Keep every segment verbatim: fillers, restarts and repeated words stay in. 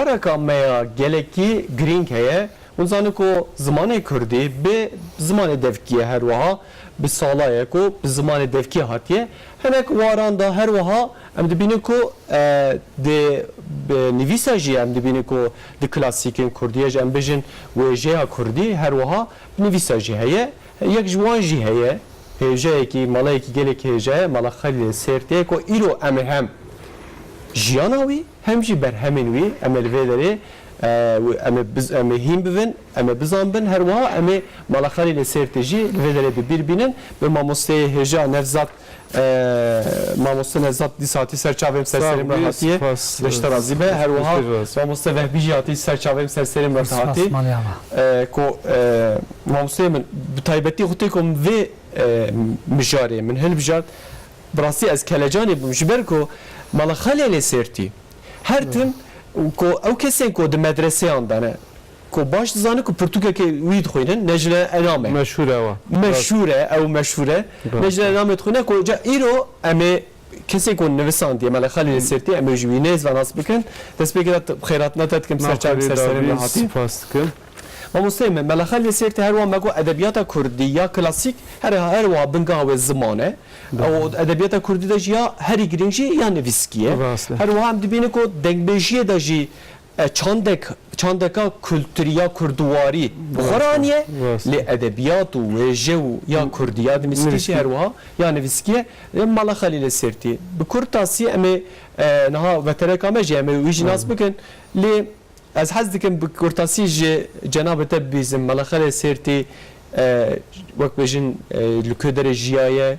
Pereka me ya gelekî girîng heye. Hûn zanin ku zimanê kurdî bi zimanê devkî ye, her wiha bi sala ye ku bi zimanê devkî hatiye. Hinek waran de her wiha em dibînin ku, e, di, bi nivîsa jî em dibînin ku di klasîkên kurdî ye jî em bijin wêjeya kurdî her wiha bi nivîsa jî heye. Yek ji wan jî heye, hêjayekî, malayekî gelekî hêja ye, Mala Xelîlê Sêrtê ye ku îro em ê hem jiyana wî, hem jî berhemên wî, em ê li vê derê, e, em ê biz-, em ê hîn bibin, em ê bizanbin, her wiha em ê Mala Xelîlê Sêrtê jî li vê derê bi bîr bînin. Bi mamosteyê hêja Nevzat, e, mamoste Nevzat dîsa hatî ser çavê min, ser serê min re hatiye. Beşte razî be. Her wiha mamoste Vehbî jî hatî ser çavê min, ser serê min re hatî. E, ku, e, Mamosteyê min, bi taybetî xwe tê ku min vê, e, mijarê min hilbijart, bi rastî ez kelecanê bûm, ji ber ku Mala Xelîlê Sêrtî her tim ku ew kesên ku di medreseyan de ne, ku baş dizane ku pirtûkekê wî dixwînin, Necla Enam e. Meşhûr e wa. Meşhûr e, ew meşhûr e. Rast. Necla Enamê dixwîne ku ca îro em ê kesê ku nivisandiye Mela Xelîlê Sêrtî, em ê ji wî nêz ve nas bikin. Destpêkê de t-, xêratina te dikim ser çavê, ser serê min hatî. Spas dikim. Mamosteyê min, Mela Xelîlê Sêrtî her wiha me got edebiyata kurdî ya klasîk her, her wiha bingeha wê ziman e. Doğru. Ew edebiyata kurdî de jî ya herî girîng jî ya nivîskî ye. Rast e. Her wiha em dibînin ku dengbêjiyê de jî e, çandek, çandeka kulturî ya kurdiwarî bi xwe re aniye, lê edebiyat û wêje û ya kurdî ya nivîskî jî her wiha ya nivîskî ye. E, Mala Xelîlê Sêrtî. Bi kurtasî em ê, e, niha vetereka me jî em ê wî jî nas bikin. Lê ez hez dikim bi kurtasî ji cenabê te bibîzim. Mala Xelîlê Sêrtî, e, wek bêjin, e, li ku derê jiyaye,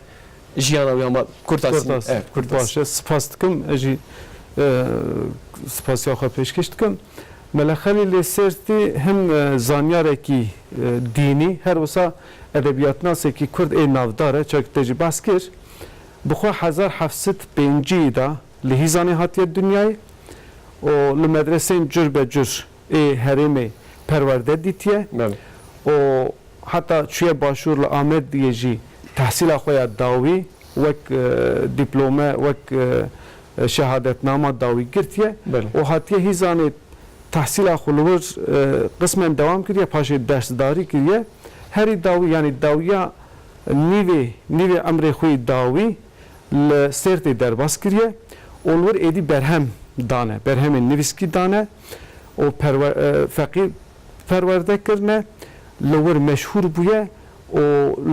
jiyana wî hema kurtasî. Kurtas. Evet, kurtas. Baş e, spas dikim. Ez jî, e, spasiya xwe pêşkêş dikim. Mela Xelîlê Sêrtî him, e, zanyarekî, e, dînî, her wisa edebiyatnasekî kurd ê navdar e, çak te jî behs kir. Bi xwe hezar heft sed pêncî de li Hîzanê hatiye dinyayê û li medreseyên cur be cur ê herêmê perwerde dîtiye. Belê. Û heta çûye başûr li Amediyê jî tehsîla xwe ya dawî wek, e, dîplome, wek, e, şehadetnama dawî girtiye. Belê. Û hatiye Hîzanê tehsîla xwe li wir, e, qismen dewam kiriye, paşê dersdarî kiriye. Herî dawî, yanî dawiya nîvê, nîvê emrê xwe yî dawî li Sêrtê derbas kiriye û li wir êdî berhem dane, berhemên nivîskî dane û perwe-, e, feqî perwerde kirine, li wir meşhûr bûye û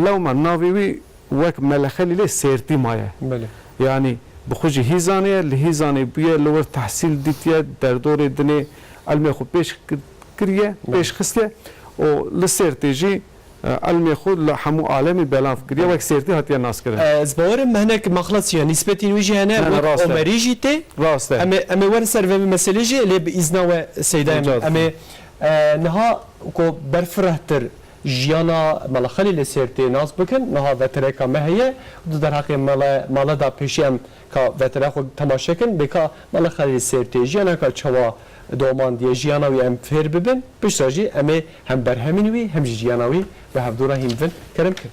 lewma navê wî wek Mele Xelîlê Sêrtî maye. Belê. Yanî bi xwe jî Hîzanê ye, li Hîzanê bûye, li wir tehsîl dîtiye, derdorê dinê ilmê xwe pêş kir-, kiriye, belê, pêş xistiye û li Sêrtê jî e, ilmê xwe li hemû alemê belav kiriye, wek Sêrtî hatiye naskirin. E, ez bawer im hinek mexlesiya nîsbetîn wî jî hene, ne, ne, wek rast e. Omerî jî tê. Rast e. Em ê, em ê werin ser vê meselê jî, lê bi îzna we Seyda, em, rica dikim, em ê, e, niha ku berfirehtir jiyana Mela Xelîlê Sêrtê nas bikin, niha vetereka me heye, di derheqê mele, mele da pêşî em ka vetere xwe temaşe kin, bê ka Mela Xelîlê Sêrtê jiyana ka çawa domandiye, jiyana wî em fêr bibin, piştre jî em ê hem berhemên wî hem jî jiyana wî bi hevdû re hîn bibin. Kerem ke.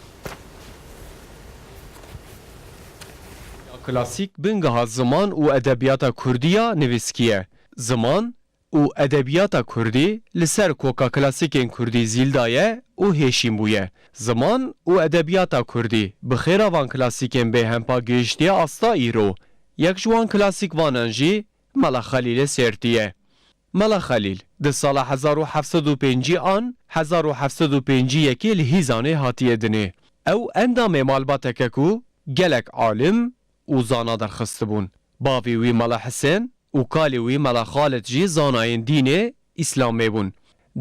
Ya klasîk bingeha ziman û edebiyata kurdî ya nivîskî ye. Ziman û edebiyata kurdî li ser koka klasîkên kurdî zîl daye û hêşîn bûye. Ziman û edebiyata kurdî bi xêra van klasîkên bêhempa gihiştiye asta îro. Yek ji wan klasîk vanan jî Mela Xelîlê Sêrtî ye. Mela Xelîl di sala hezar û heft sed û pêncî an hezar û heft sed û pêncî yekê li Hîzanê hatiye dinê. Ew endamê malbateke ku gelek alim û zana derxistibûn. Bavê wî Mela Hisên û kalê wî Mela Xalid jî zanayên dînê Îslamê bûn.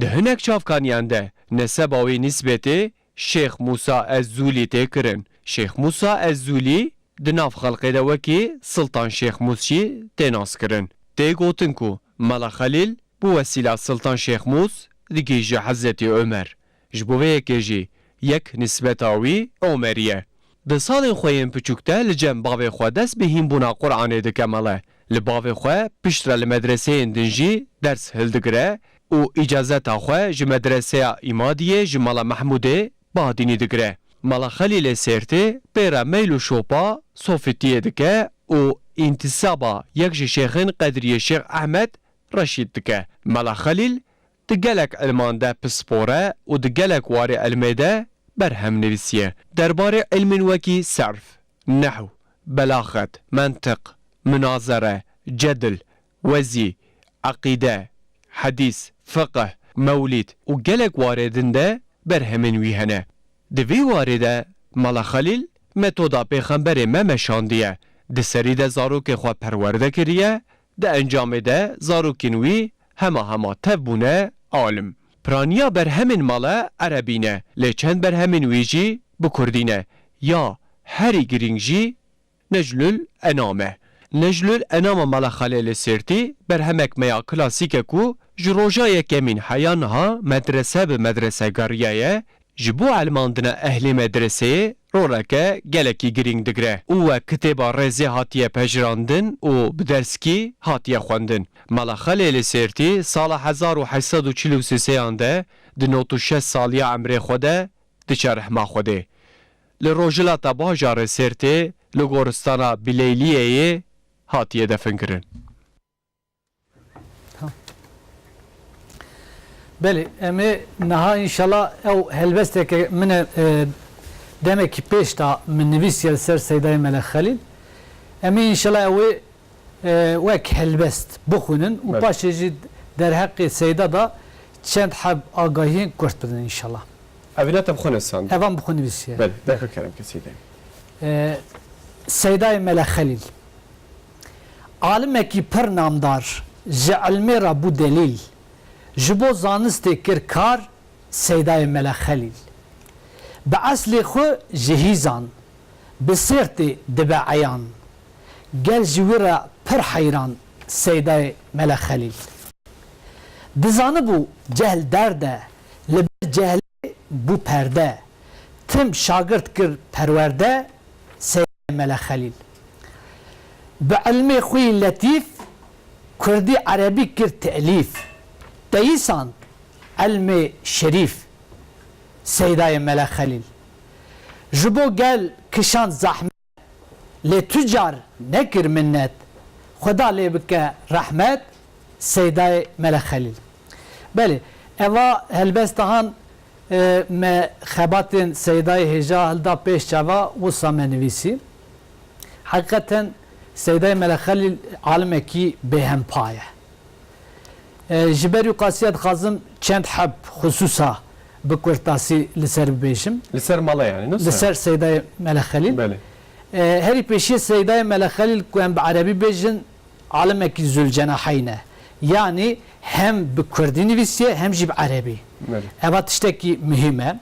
Di hinek çavkaniyan de neseba wî nîsbetê Şêx Mûsa Ez-Zûlî tê kirin. Şêx Mûsa Ez-Zûlî di nav xelkê de wekî Siltan Şêxmûs jî tê naskirin. Tê gotin ku Mela Xelîl bi wesîla Siltan Şêxmûs digihîje Hezretî Omer. Ji bo vê yekê jî yek nisbeta wî Omerî ye. Di salên xwe yên piçûk de li cem bavê xwe dest bi hînbûna Quranê dike mele. Li bavê xwe piştre li medreseyên din jî ders hildigire û îcazeta xwe ji medreseya Îmadiyê ji mala Mehmûdê Badînî digire. Mala Xelîlê Sêrtê pê re meyl û şopa sofîtiyê dike û întisaba yek ji şêxên Qedriyê Şêx Ehmed Reşîd dike. Mela Xelîl di gelek ilman de pispor e û di gelek warê ilmê de berhem nivîsiye. Derbarê ilmên wekî serf, nehw, belaxet, mentiq, munazere, cedil, wezî, eqîde, hedîs, fiqih, mewlîd û gelek warê din de berhemên wî hene. Di vî warê de Mela Xelîl metoda Pêxemberê me meşandiye. Di serî de zarokê xwe perwerde kiriye, di encamê de zarokên wî hema hema tev bûne alim. Piraniya berhemên Mela erebî ne, lê çend berhemên wî jî bi kurdî ne. Ya herî girîng jî Neclül Enam e. Neclül Enama Mela Xelîlê Sêrtî berhemek me ya klasîk e ku ji roja yekemîn heya niha medrese bi medrese geriyaye, ji bo elmandina ehlê medreseyê roleke gelekî girîng digire û wek kitêba Rêzê hatiye pejirandin û bi derskî hatiye xwendin. Mela Xelîlê Sêrtî sala hezar û heşt sed û çil û sêyan de di nod û şeş saliya emrê xwe de diçe rehma Xwedê. Li rojhilata bajarê Sêrtê li goristana Bileyliyeyê hatiye definkirin. Belê, em ê niha înşallah ew helbesteke min e, e, demekî pêş de min nivîsiye li ser Seydayê Mele Xelîl. Em ê înşallah ew ê e, wek helbest bixwînin û Belê. paşê jî derheqê Seyda de çend heb agahiyên kurt bidin înşallah. Evîna te bi xwe nivîsand. Evan bi xwe nivîsiye. Belê, derxê kerem ke Seydayê. E, Seydayê Mele Xelîl. Alimekî pir namdar, ji ilmê re bû delîl. Ji bo zanistê kir kar, Seydayê Mele Xelîl. Bi eslê xwe ji Hîzan, bi Sêrtê dibe eyan. Gel ji wî re pir heyran Seydayê Mele Xelîl. Dizanibû cehl derd e, li ber cehlê bû perde. Tim şagirt kir perwerde, Seydayê Mele Xelîl. Bi ilmê xwe yî letîf, kurdî erebî kir telîf. Teyîsand ilmê şerîf, Seydayê Mele Xelîl. Ji bo gel kişand zehmet, lê tu car nekir minnet. Xweda lê bike rehmet, Seydayê Mele Xelîl. Belê, eva helbesta han e, me xebatên Seydayê hêja hilda pêş çava, wisa me nivîsî. Heqîqeten Seydayê Mele Xelîl alimekî bêhempa ye. E, ji ber wî qasiya dixwazim çend heb xusûsa bi kurtasî li ser bibêjim. Li ser mala yanî, ne? Li ser Seydayê Mele Xelîl. Belê. E, herî pêşiyê Seydayê Mele Xelîl ku em bi erebî bêjin, alimekî zûlcenaheyn e. Yanî hem bi kurdî nivîsiye hem jî bi erebî. Belê. Eva tiştekî muhîm e.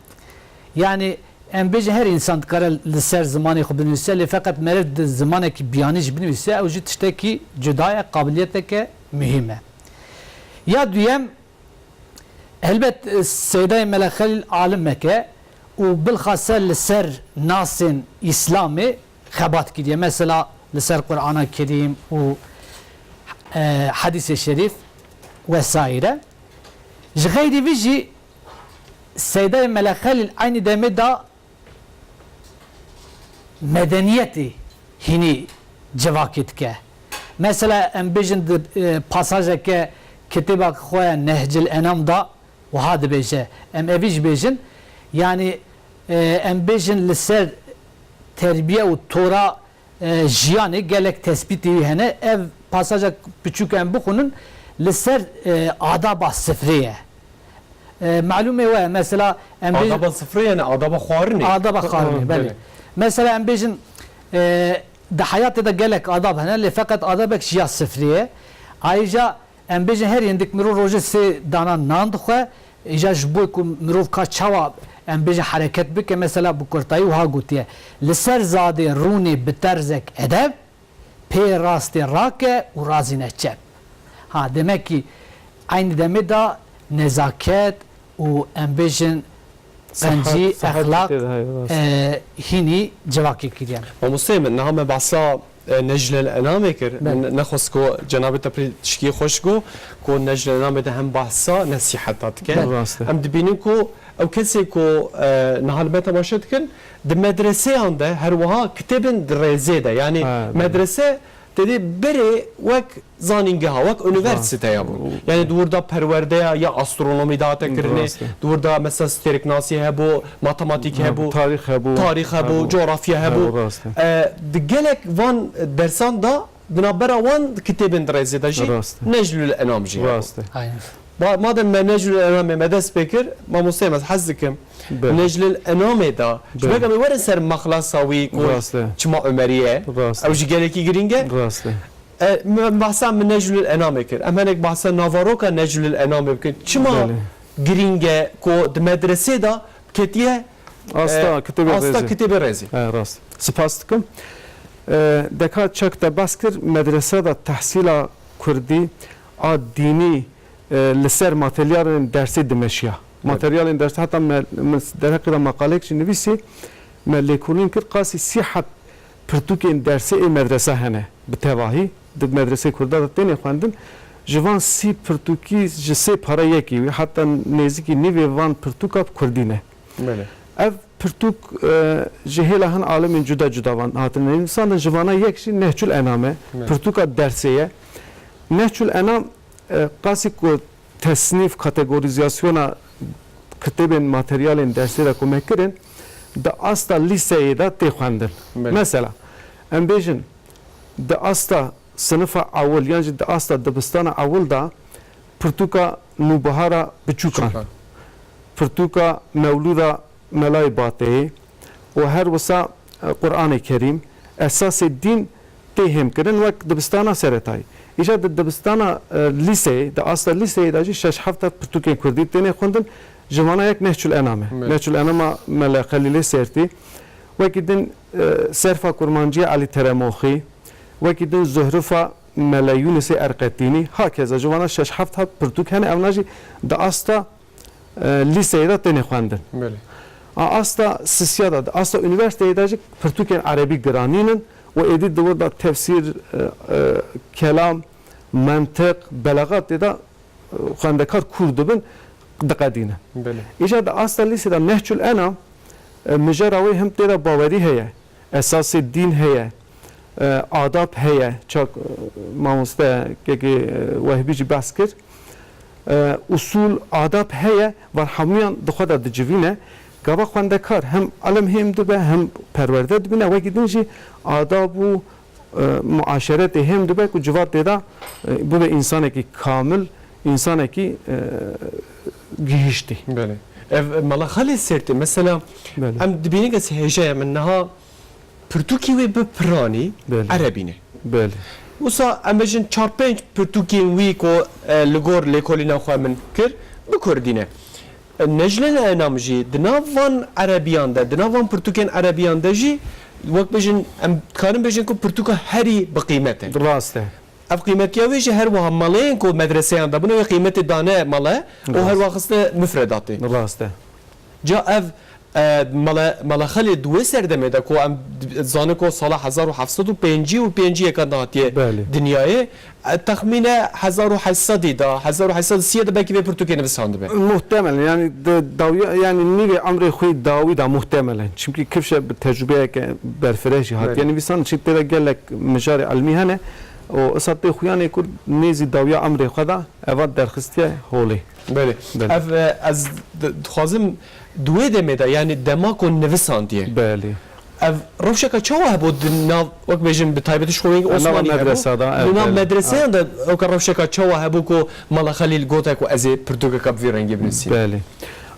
Yanî em bêjin her însan dikare li ser zimanê xwe binivîse, lê feqet meriv di zimanekî biyanî jî binivîse, ew jî tiştekî cuda ye, qabiliyeteke muhîm e. Ya duyem, Helbet, e, Seydayê Mele Xelîl alimek e û bilxase li ser nasên Îslamê xebat kiriye. Mesela li ser Qur'ana Kerîm û, e, Hedîsê Şerîf vesaire. Ji xeyrî vî jî Seydayê Mele Xelîl eynî demê de medeniyetê hînî civakî dike. Mesela em bêjin di, e, pasajeke kitêba xwe ya Nehcil Enam da wiha dibêje, em evî jî bêjin, yanî, e, em bêjin li ser terbiye û tora, e, jiyanê gelek tespîtê wî hene. Ev pasaja piçûk em bixwînin li ser, e, adaba sifrê ye. E, malûmê we, mesela em bêjin Adaba sifrê yani adaba xwarinê. Adaba xwarinê, belê. Belê. Mesela em bêjin, e, di heyatê de gelek adab hene, lê feqet adabek ji ya sifrê ye. Ayrıca em bêjin her hindik mirov rojê sê dana nan dixwe, îja ji bo ku mirov ka çawa em bêjin hereket bike, mesela bi kurtayî wiha gotiye, li ser zadê rûnê bi terzek edeb, pê rastê rake û razîne çep. Ha, demek ki eynî demê de nezaket û em bêjin qencî, exlaq, e, hînî civakê kiriye. Mamosteyê min, niha me behsa, e, Neclel Enamê kir. Min nexwest ku cenabê te pirî tişkî xweş got ku Neclel Enamê de hem behsa nesîheta dike. Belê. Rast e. Em dibînin ku Ew kesê ku, e, niha li me temaşe dikin, di medreseyan de her wiha kitêbên di rêzê de, yanî medrese Tedê berê wek zanîngeha, wek unîversîteya bû. Rast. Yani di wir de perwerdeya ya astronomî dihate kirinê, Rast e. di wir de mesela stêriknasî hebû, matematîk Hebû, hebû, tarîx hebû, tarîx hebû, hebû. coğrafya hebû. Hebû, rast e. E, di gelek van dersan de di navbera wan kitêbên di rêzê de jî Rast e. Neclül Enam jî hebû. Rast e. Aynen. Ba-, madem me Neclül Enamê me dest pê kir, mamosteyê me ez hez dikim. Belê. Neclül Enamê de, ji Belê. ber me werin ser mexlasa wî ku Rast e. çima Umeriye, Rast e. ew jî gelekî girîng e. Rast e. E, me behsa min Neclül Enamê kir. Em hinek behsa navaroka Neclül Enamê bikin. Çima Belê. girîng e ku di medresê de ketiye, Asta e, kitêbê asta rêzê. kitêbê rêzê? E, rast. Spas dikim. E, deka çak te behs kir, medrese de tehsîla kurdî a dînî e, li ser materyalên dersê dimeşiya. Evet. Materyalên dersê, heta me, min derheqê de maqalek jî nivîsî, me lêkolîn kir, qasî sî heb pirtûkên dersê ê medresa hene bi tevahî, di medresê kurda de têne xwendin. Ji van sî pirtûkî ji sê para yekî wî, heta nêzîkî nîvê van pirtûka bi kurdî ne. Belê. Ev pirtûk, e, ji hêla hin alimên cuda cuda van hatine nivîsandin, ji vana yek jî Nehcul Enam e, Belê. pirtûka dersê ye. Nehcul Enam, e, qasî ku tesnîf, kategorîzasyona kitêbên materyalên dersê de ku me kirin, di asta lîseyê de tê xwendin. Belê. Mesela, em bêjin, di asta sinifa ewil yan jî di asta dibistana ewil de pirtûka Nûbihara Biçûkan, Biçûkan. pirtûka Mewlûda Melayê Bateyê û her wisa, e, Quranê Kerîm, esasê dîn tê hêmkirin wek dibistana seretayî. Îja di dibistana, e, lîseyê, di asta lîseyê de jî şeş heft pirtûkên kurdî têne xwendin, ji vana yek Nehcul Enam e. Evet. Nehcul Enama Mele Xelîlê Sêrtî, wekî din, e, Serfa Kurmancî Elî Teremoxî, wekî din Zuhrifa Mele Yûnisê Erqetînî, hakeza ji vana şeş heft pirtûk hene, evna jî di asta e, lîseyê de têne xwendin. Belê. A asta sisiya de, asta unîversîteyê de jî pirtûkên erebî giranîn in û êdî di wir de tefsîr, e, e, kelam, mentiq, belaxat tê de, e, xwendekar kûr dibin, diqedîne. Belê. Îja di asta lîsê de Nehcul Enam, e, mijara wê him tê de bawerî heye, esasê dîn heye, e, adab heye, çak, e, mamoste kekê, e, Wehbî jî behs kir. E, usul, adab heye, van hemûyan di xwe de dicivîne. Gava xwendekar hem ilim hêm dibe, hem perwerde dibîne, wekî din jî adab û, e, muaşeretê hêm dibe ku civat tê de, e, bibe însanekî kamil, însanekî, e, gihîştî. Belê. Ev Mela Xalê Sêrtê, mesela, Belê. em dibînin, ez hêjaya min niha pirtûkî wê bi piranî Belê. erebî ne. Belê. Wisa em bêjin çar pênc pirtûkên wî ku, e, li gor lêkolîna xwe min kir, bi kurdî ne. E, Neclên Enam jî di nav van erebiyan de, di nav van pirtûkên erebiyan de jî, wek bêjin, em dikarin bêjin ku pirtûka herî bi qîmet e. Rast e. Ev qîmetiya wê jî her wiha maleyên ku medreseyan de bûne wê qîmetê dane male û Rast. her wiha xistine mifredatê. Rast e. Ca ev, e, mala, mala Xelê di wê serdemê de ku em zanin ku sala hezar û heft sed û pêncî û pêncî yekan de hatiye Belê. dinyayê, e, texmîne hezar û heşt sedî de, hezar û heşt sed û sî de belkî vê pirtûkê nivisandibe. Muhtemelen, yani di dawiya, yani nîvê emrê xwe dawî de muhtemelen. Çimkî kifşe bi tecrubeyeke berfireh jî hatiye Belê. nivîsan, çi tê de gelek mijarê ilmî hene. Û isa tê xuyanê ku nêzî dawiya emrê xwe de eva derxistiye holê. Belê. Belê. Ev, e, ez di-, dixwazim di wê demê de, yani dema ku nivisandiye. Belê. Ev rewşeka çawa hebû di nav, wek bêjin, bi taybetî ji xwe wengî Nava Osmanî hebû. medresa da, Di ev, nav belê. medreseyan de weke rewşeka çawa hebû ku Mala Xelîl gote ku ez ê pirtûkeka bi vî rengî binivîsînim? Belê.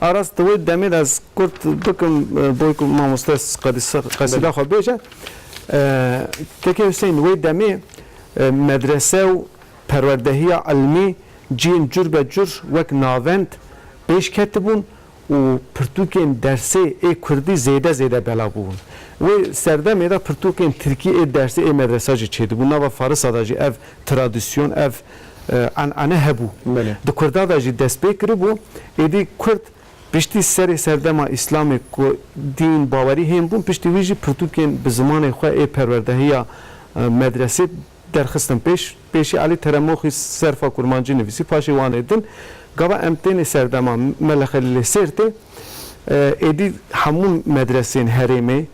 Aras, di wê demê de ez kurt bikim, e, boy ku mamoste qedîsa-, qesîda Belê. xwe bêje. E, Keke Hüseyin, wê demê, e, medrese û perwerdehiya ilmî cihên cur be cur wek navend pêş ketibûn û pirtûkên dersê ê kurdî zêde zêde belav bûbûn. Wê serdemê de pirtûkên tirkî ê dersê ê medresa jî çêdibûn. Nava Farisa de jî ev tradîsyon, ev, e, en'ene hebû. Belê. Di kurda de jî dest pê kiribû. Êdî kurd Piştî serê serdema Îslamê ku dîn bawerî hên bûn, piştî wî jî pirtûkên bi zimanê xwe ê perwerdehiya, e, medresê derxistin pêş. Pêşî Elî Teremoxî Serfa Kurmancî nivîsî, paşê wanê din. Gava em tênê serdema Mele Xelîlê Sêrtê, e, êdî hemû medresên herêmê,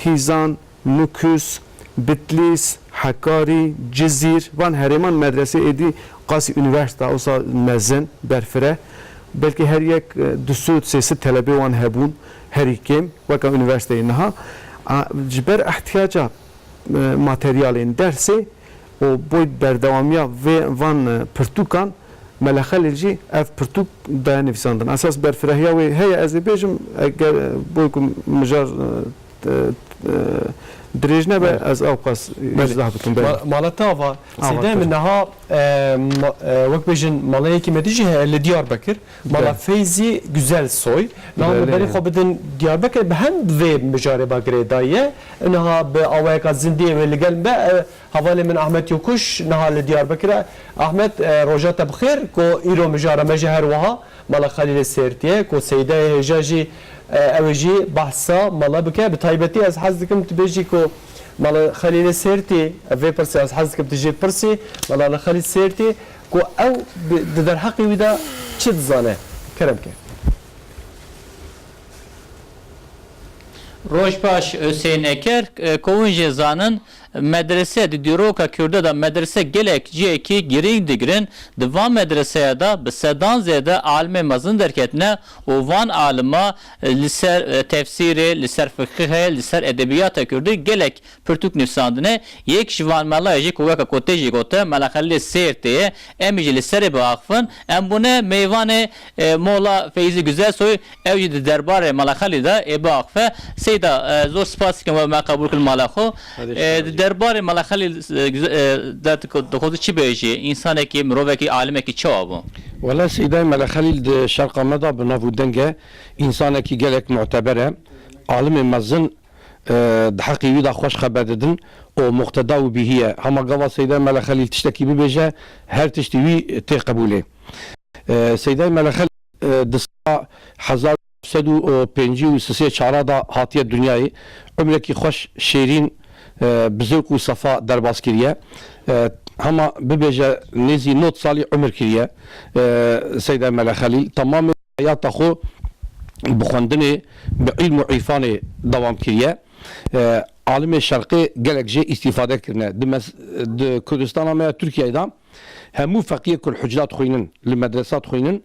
Hîzan, Nukûs, Bitlîs, Hekarî, Cizîr, van herêman medresê êdî qasî unîversîta wisa mezin, berfireh. Belkî her yek, e, du sed sê sed telebê wan hebûn, herî kêm, weke unîversîteyê niha. A, ji ber ihtiyaca, e, materyalên dersê û bo berdewamiya vê, van, e, pirtûkan, Mele Xelîl jî ev pirtûk daye nivîsandin. Esas berfirehiya wê heye, ez ê bêjim, eger, e, bo ku mijar, e, e, e, dirêj nebe, belê, ez ewqas belê, îzah bikim. Belê. Ma-, mala te ava. Ava, Seydayê min, tabii, niha, e, ma-, e, wek bêjin, malayekî me dî jî heye li Diyarbekir. Mala, belê, Feyzî Güzelsoy. Niha, belê, min berê xwe bidin Diyarbekir, bi hend vê mijarê ba girêdayî ye. Niha bi awayeka zindiyê wê li gel me, e, hevalê min Ahmet Yokuş niha li Diyarbekir e. Ahmet, e, roja te bi xêr, ku îro mijara me jî her wiha Mala Xelîlê Sêrtî ye, ku Seydayê hêja jî, e, ew ê jî behsa mala bike. Bi taybetî ez hez dikim tu bêjî ku Mala Xelîlê Sêrtî, ev vê pirsê ez hez dikim tu jê pirsî, Mala Xelîl Sêrtî, ku ew bi, di derheqê wî de çi dizane? Kerem ke. Roj baş Hüseyin Eker, e, ku hûn jê zanin, medrese di dîroka Kurda de medrese gelek cihekî girîng digirin. Di van medreseya de bi sedan zêde alimê mezin derketine û van alima, e, li ser, e, tefsîrê, li ser fiqihê, li ser edebiyata Kurdî gelek pirtûk nivîsandine. Yek ji van melayê jî ku weke ku tê jî gote, Mela Xelîlê Sêrtê ye, em jî li serê biaxifin. Em bûne mêvanê, e, Mola Feyzî Güzelsoy, ew jî di derbarê Mela Xelîl de ê biaxife. Seyda, e, zor spas dikim we me qebûl kir mala xwe. Hadi, e, inşallah. Di derbarê Mela Xelîl, e, Güze-, e, de tu dixwazî çi bêjî? Însanekî, mirovekî, alimekî çawa bû? Wele Seydayê Mela Xelîl di şerqa me de bi nav û deng e. Însanekî gelek muteber e. Alimê mezin e, di heqê wî de xweş xeber didin û muqteda û bîhî ye. Hema gava Seydayê Mele Xelîl tiştekî bibêje, her tiştî wî tê qebûlê. E, Seydayê Mele Xelîl, e, di sala hezar û neh sed û pêncî û sisê çara de hatiye dinyayê. Umrekî xweş, şêrîn, e, bi zewq û sefa derbas kiriye. E, hema bibêje nêzî nod salî umir kiriye, e, Seydayê Mele Xelîl. Temamê heyata xwe bi xwendinê, bi îlm û îrfanê dewam kiriye. E, alimê şerqê gelek jê îstîfade kirine. Di mes-, di Kurdistana me ya Tirkiyeyê de hemû feqiyê ku li hucra dixwînin, li medresa dixwînin,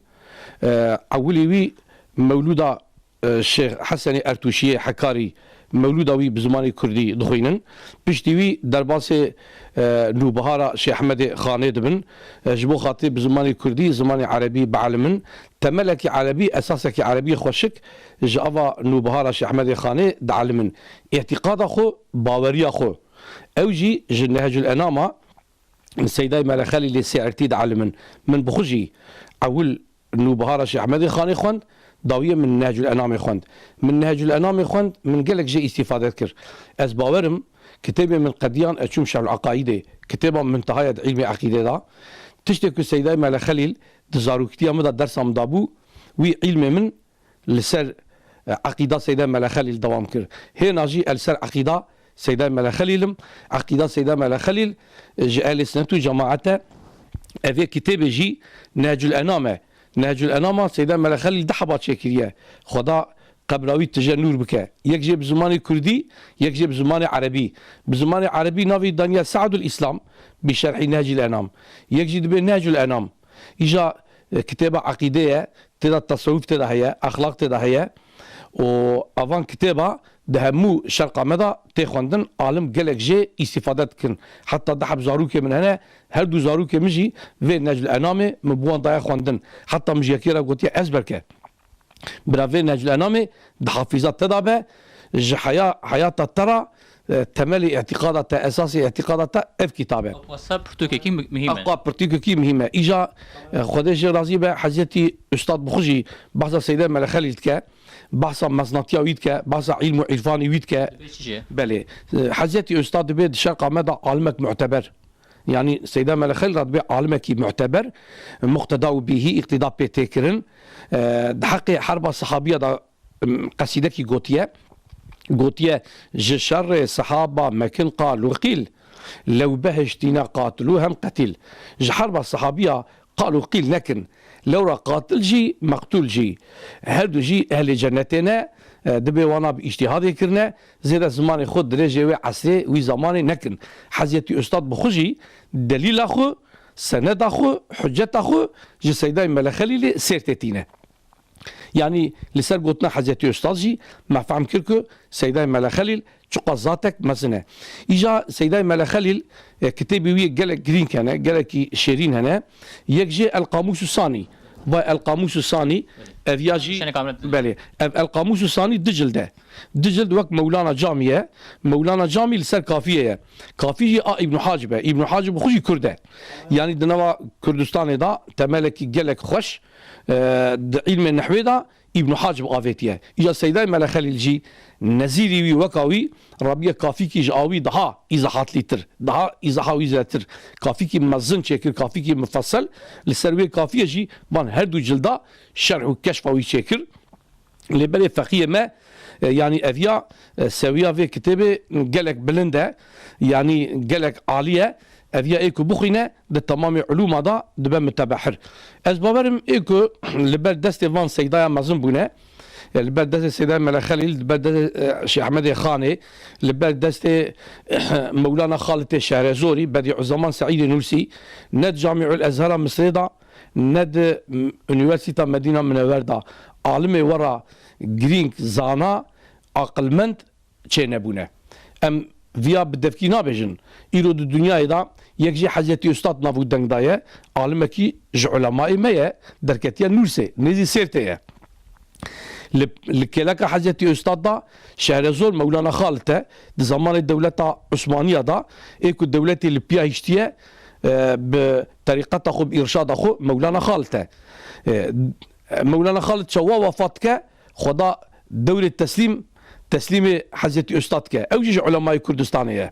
e, ewilî wî mewlûda, e, Şêx Hesenê Ertûşiyê Hekarî mewlûda wî bi zimanê kurdî dixwînin. Piştî wî derbasê, e, Nûbihara Şêx Ehmedê Xanê dibin. E, ji bo xatirê bi zimanê kurdî, zimanê erebî bielimin. Temelekî erebî, esasekî erebî xweşik ji ava Nûbihara Şêx Ehmedê Xanê dielimin. Îtîqada xwe, baweriya xwe. Ew jî ji Nehecul Enama Seydayê Mele Xelîlê Sêrtî dielimin. Min bi xwe jî ewil Nûbihara Şêx Ehmedê Xanê xwend, dawiyê min Nehcul Enamê xwend. Min Nehcul Enamê xwend, min gelek jê îstîfade kir. Ez bawer im, kitêbê min qediyan, ez çûm Şerhul Eqaîdê, kitêba min teha ye di îlmê eqîdê de. Tiştê ku Seydayê Mele Xelîl di zaroktiya min de dersa min dabû, wî îlmê min li ser, e, eqîda Seydayê Mele Xelîl dewam kir. Hêna jî ez li ser eqîda Seydayê Mele Xelîl im. Eqîda Seydayê Mele Xelîl, e, ji ehlê sinet û cemaet e. Ev ê kitêbê jî Nehcul Enam e. Nehcul Enama Seydayê Mele Xelîl du heba çêkiriye. Xweda qebra wî tije nûr bike. Yek jê bi zimanê kurdî, yek jê bi zimanê erebî. Bi zimanê erebî navê daniye Se'dul Îslam bi şerhî Nehcul Enam. Yek jî dibê Nehcul Enam. Îja, e, kitêba eqîdê ye, tê de tesewuf tê de heye, exlaq tê de heye. Û evan kitêba di hemû şerqa me de tê xwendin, alim gelek jê îstîfade dikin. Heta du heb zarokê min hene, her du zarokê min jî vê Nehcul Enamê min bi wan daye xwendin. Heta min ji yekê re gotiye ezber ke. Bira vê Nehcul Enamê di hafîza te de be, ji heya, heyata te re, e, temelê îtîqada te, esasê îtîqada te ev kitab e. Wasa pirtûkekî mi-, muhîm e. Aqwa pirtûkekî muhîm e. Îja, e, Xwedê jê razî be, Hezretî Ustad bi xwe jî behsa Seydê Mele Xelîl dike, behsa meznatiya wî dike, behsa îlm û îrfanê wî dike. Dibê çi jê? Belê. E, Hezretî Ustad dibê di şerqa me de alimek muteber. Yanî Seyda Mele Xelîl re dibê alimekî muteber, muqteda û bîhî îqtîda pê tê kirin. E, di heqê herba sehabiya de, em, qesîdekî gotiye. Gotiye, ji şerê sehaba mekin qal û qîl, lew behiştî ne qatil û hem qetîl. Ji herba sehabiya qal û qîl nekin. Lewra qatil jî, meqtûl jî, her du jî ehlê cennetê ne, e, dibê wana bi îctîhadê kirine, zêde zimanê xwe dirêjê wê esrê, wî zamanê nekin. Hezretî Ustad bi xwe jî delîla xwe, seneda xwe, huceta xwe ji Seydayê Mele Xelîlê Sêrtê tîne. Yanî li ser gotina Hezretî Ustad jî me fehm kir ku Seydayê Mele Xelîl çiqas zatek mezin e. Îja Seydayê Mele Xelîl, e, kitêbê wî gelek girîng hene, gelekî şêrîn hene. Yek jê El Qamûs û Sanî. Vay El Qamûs û Sanî, ev ya jî, Şenê Kamil. Belê, ev El Qamûs û Sanî du cild e. Du cild wek Mewlana Camî ye. Mewlana Camî li ser kafiyê ye. Kafî jî a Îbnû Hacib e. Îbnû Hacib xwe jî Kurd e. Yanî di nava Kurdistanê de temelekî gelek xweş, e, di îlmê nehwê de Îbnû Hacib avêtiye. Îja Seydayê Mele Xelîl jî nezîrî wî weka wî rabiye kafîkî ji a wî daha îzahatlîtir, daha îzaha wî zêdetir. Kafîkî mezin çêkir, kafîkî mufessel. Li ser wê kafiyê jî van her du cilda şerh û keşfa wî çêkir. Lê belê feqiyê me, e, yanî eviya, e, sewiya vê kitêbê gelek bilind e, yanî gelek alî ye. Eviya ê ku bixwîne, di temamê ulûma de dibe mutebehir. Ez bawerim ê ku li ber destê van seydaya mezin bûne, e, li ber destê Seydayê Mele Xelîl, li ber destê, e, Şêx Ehmedê Xanê, li ber destê, e, Mewlana Xalitê Şehrezorî, Bedîuzeman Seîdê Nûrsî, ne di Camîul Ezhera Misrê de, ne di, m, Unîversîta Medîna Minewer de alimê we ra girîng, zana, aqilmend çênebûne. Em viya bi devkî nabêjin. Îro di dinyayê de yek jê Hezretî Ustad nav û deng daye, alimekî ji ulemayê me ye, derketiye Nûrsê, nêzî Sêrtê ye. Li, li kêleka Hezretî Ustad de Şehrezor Mewlana Xalit e, di zamanê dewleta Osmaniya de, ê ku dewletê li piya hiştiye, e, bi terîqeta xwe, bi îrşada xwe Mewlana Xalit e. E, Mewlana Xalit çawa wefat dike, Xweda dewrê teslîm, teslîmê Hezretî Ustad dike. Ew jî ji ulemayê Kurdistanê ye.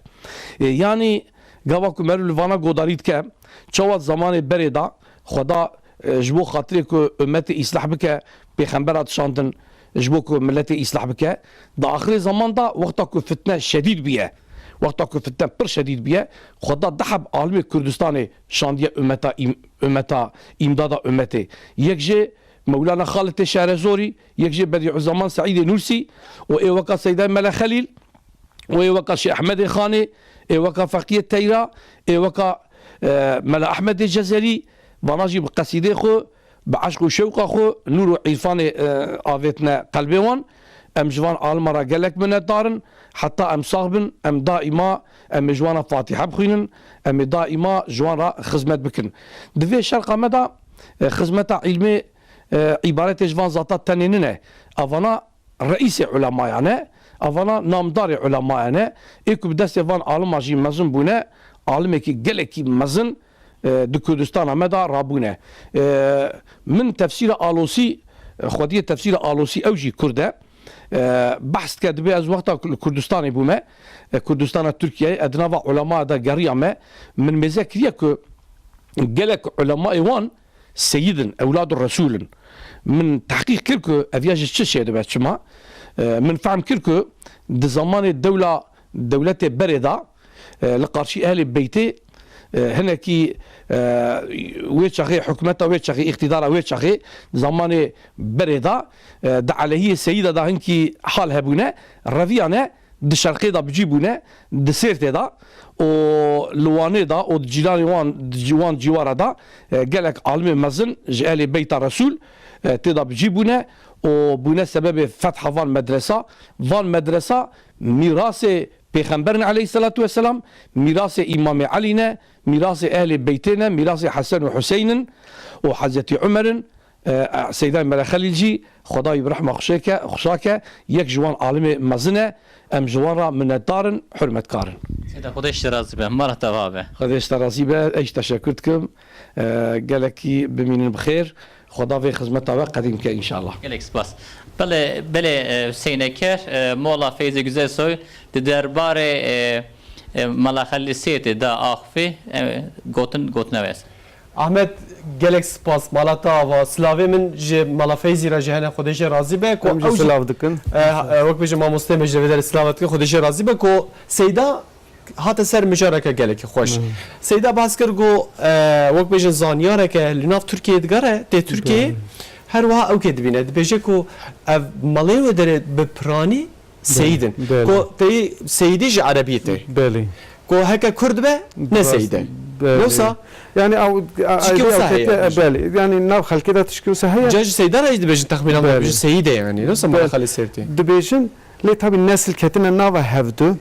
E, yanî gava ku meriv li vana godarî dike, çawa zamanê berê de Xweda, e, ji bo xatirê ku ummetê îslah bike, pêxembera dişandin, ji bo ku miletê îslah bike. Di axirê zeman de, wexta ku fitne şedîd bûye, wexta ku fitne pir şedîd bûye, Xweda du heb alimê Kurdistanê şandiye ummeta îm-, ummeta, îmdada ummetê. Yek jê Mewlana Xalitê Şehrezorî, yek jê Bedîuzeman Seîdê Nûrsî û ê weka Seydayê Mele Xelîl û ê weka Şêx Ehmedê Xanê, ê weka Feqiyê Teyra, ê weka, e, Mela Ehmedê Cezerî, vana jî bi qesîdê xwe, bi eşq û şewqa xwe, nûr û îrfanê, e, avêtine qelbê wan. Em ji van alima re gelek minetdar in. Heta em sax bin, em daîma, em ê ji wan re Fatîhe bixwînin, em ê daîma ji wan re xizmet bikin. Di vê şerqa me de, e, xizmeta îlmê, e, îbaretê ji van zata tenê nine. Evana reîsê ulemayan e, evana namdarê ulemayan e. Ê ku bi destê van alima jî mezin bûne, alimekî gelekî mezin, e, di Kurdistana me de rabûne. E, min tefsîra Alosî, e, xwediyê tefsîra Alosî ew jî Kurd e. E, behs dike, dibê ez wexta li Kurdistanê bûme, e, Kurdistana Tirkiyeyê, e, di nava ulemaya de geriyame, min mêze kiriye ku gelek ulemayê wan seyid in, ewlad û resûl in. Min tehqîq kir ku ev ya ji çi çêdibe, çima? E, min fehm kir ku di zamanê dewla, dewletê berê de, e, li qarşî ehlê beytê, e, hinekî, e, wê çaxê, hikûmeta wê çaxê, îqtîdara wê çaxê, zamanê berê de, e, di elehiyê seyida de hinkî hal hebûne, reviyane, di şerqê de bi cî bûne, di Sêrtê de û li Wanê de û di cîranê wan, di cî-, wan cîwara de, e, gelek alimê mezin ji ehlê beyta Resûl, e, tê de bi cî bûne û bûne sebebê fetha van medresa. Van medresa mîrasê Pêxemberin aleyhisselatu vesselam, mîrasê Îmamê Elî ne, mîrasê ehlê beytê ne, mîrasê Hesen û Huseyn in û Hezretî Umer in. E, Seydayê Mele Xelîl jî, Xwedayî bi rehma xwe şêke, xweşa ke, yek ji wan alimê mezin e, em ji wan re minetdar in, hurmetkar in. Seyda, Xwedê ji te razî be, mala te ava be. Xwedê ji te razî be, ez jî teşekur dikim. E, gelekî bimînin bi xêr. Xweda vê xizmeta we qedîm ke înşallah. Gelek spas. Belê, belê, e, Hüseyin Eker, e, Mola Feyzî Güzelsoy di derbarê, e, e, Mala Xelîl Sêrtê da axivî, e, gotin, gotina wê est. Ahmet, gelek spas, mala te ava. Silavê min ji Mala Feyzî re jî hene, Xwedê jê razî be. Ku Em jî ew jî silav dikin. E, e, wek bêje mamosteyê me jî vê derê silav dikin, Xwedê jê razî be. Ku Seyda hate ser mijareke gelekî xweş. Hmm. Seyda behs kir, got, e, wek bêjin zanyareke li nav Tirkiyeyê digere, tê Tirkiyeyê, belê, her wiha ew kê dibîne. Dibêje ku ev malê wê derê bi piranî seyîd in. Belê. Ku teyî seyîdî ji erebiyê tê. Belê. Ku heke kurd be, ne seyîd e. Belê. Yoksa yani ew, tişkî wisa heye, belê. Yani nav xelkê de tişkî wisa heye. Ca ji seyda re jî dibêjin texmînan, belê, dibêjin seyîd e yani. Yoksa, belê, mala Xelîl Sêrtî. Dibêjin, lê tabî nesil ketine nava hevdu.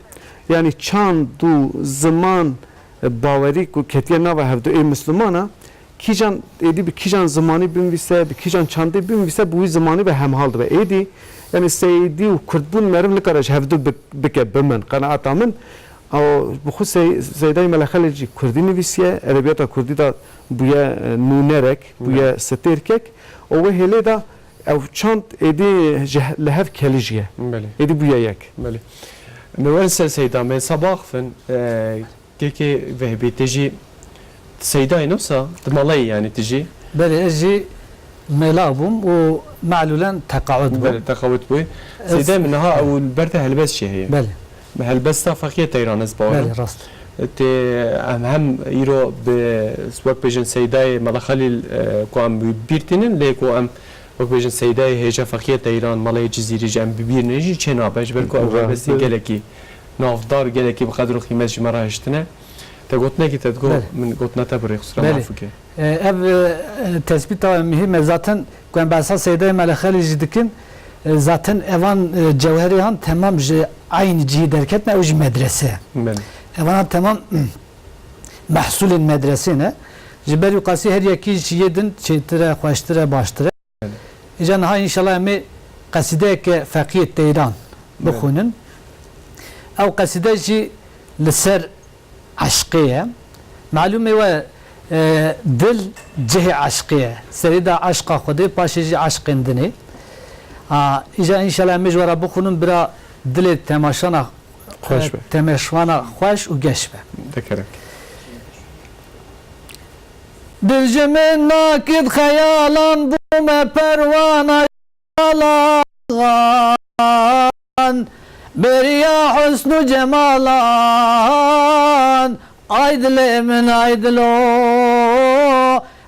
Yani çand û ziman, e, bawerî ku ketiye nava hevdu ê Mislimana, kîjan êdî bi kîjan zimanî binivîse, bi kîjan çandê binivîse, bi wî zimanî ve hemhal dibe. Êdî, yani seyîdî û kurdbûn meriv nikare ji hevdu bi-, bike, bimin, qenaeta min. Ew bi xwe Sey-, Seydayê Mele Xelîl jî kurdî nivîsiye, edebiyata kurdî de bûye, e, nûnerek, bûye, belê, sitêrkek. Û wê hêlê de ew çand êdî ji he-, li hev kelîjiye. Belê. Êdî bûye yek. Belê. Me werin ser Seyda, me sabah fin, e, Kekê Vehbî, tu jî Seydayê, ne wisa? Tu malayê, yani tu jî? Belê, ez jî mela bûm û me'lûlen teqawet bûm. Belê, teqawet bûye. Ez Seydayê min, niha ew ber te helbest jî heye. Belê. Helbesta Feqiyê Teyran, ez bawer im. Belê, rast. Tê, em hem îro bi, wek bêjin, Seydayê Mela Xelîl, e, ku em bi bîr tînin, lê ku em, wek bêjin, Seydayê hêja Feqiyê Teyran, Maleyê Cizîrî jî em bi bîr nînin jî çê nabe, ji ber ku ew, rast, helbestên gelekî navdar, gelekî bi qedr û qîmet ji me re hiştine. Te gotinekî te digot, belê, min gotina te bi rêxistina, belê, maf bike. E, ev, e, tespîta muhîm e. Zaten ku em behsa Seydayê Mele Xelîl jî dikin, e, zaten evan, e, cewherê han temam ji eynî cihî derketine, ew jî medrese. Belê. Evan han temam mehsulên medresê ne. Ji ber wî qasî her yekî ji yê din çêtir e, xweştir e, baştir e. Îca niha înşallah em ê qesîdeyeke Feqiyê Teyran, belê, bixwînin. Ew qesîde jî li ser eşqê ye. Malûmê we, e, dil cihê eşqê ye. Serî de eşqa Xwedê, paşê jî eşqên dinê. A, îca înşallah em ê ji we re bixwînin, bira dilê temaşana xweş be. Temeşwana xweş û geş be. Dekerek. Dil ji min nakit xeyalan, bûme perwana jalan. Beriya husn û cemalan, ay dilê min, ay dilo.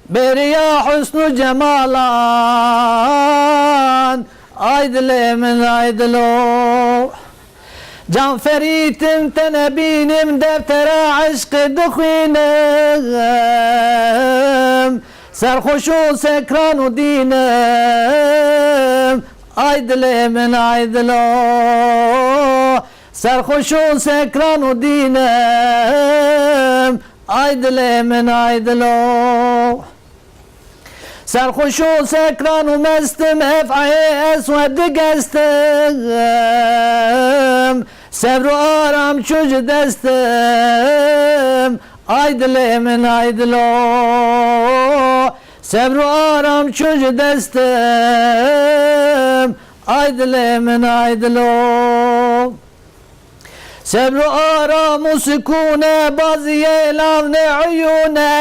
Beriya husn û cemalan, ay dilê min, ay dilo. Can ferîtim te nebînim, deftera eşqê dixwînim. Serxweş û sekran û dînim, ay dilê min, ay dilo. Serxweş û sekran û dînim, ay dilê min, ay dilo. Serxweş û sekran û mestim, ef'ayê eswed digestim. Sebr û aram çû ji destim, ay dilê min, ay dilo. Sebr û aram çû ji destim, ay dilê min, ay dilo. Sebr û aram û sikûne, baziyê lavnê uyûne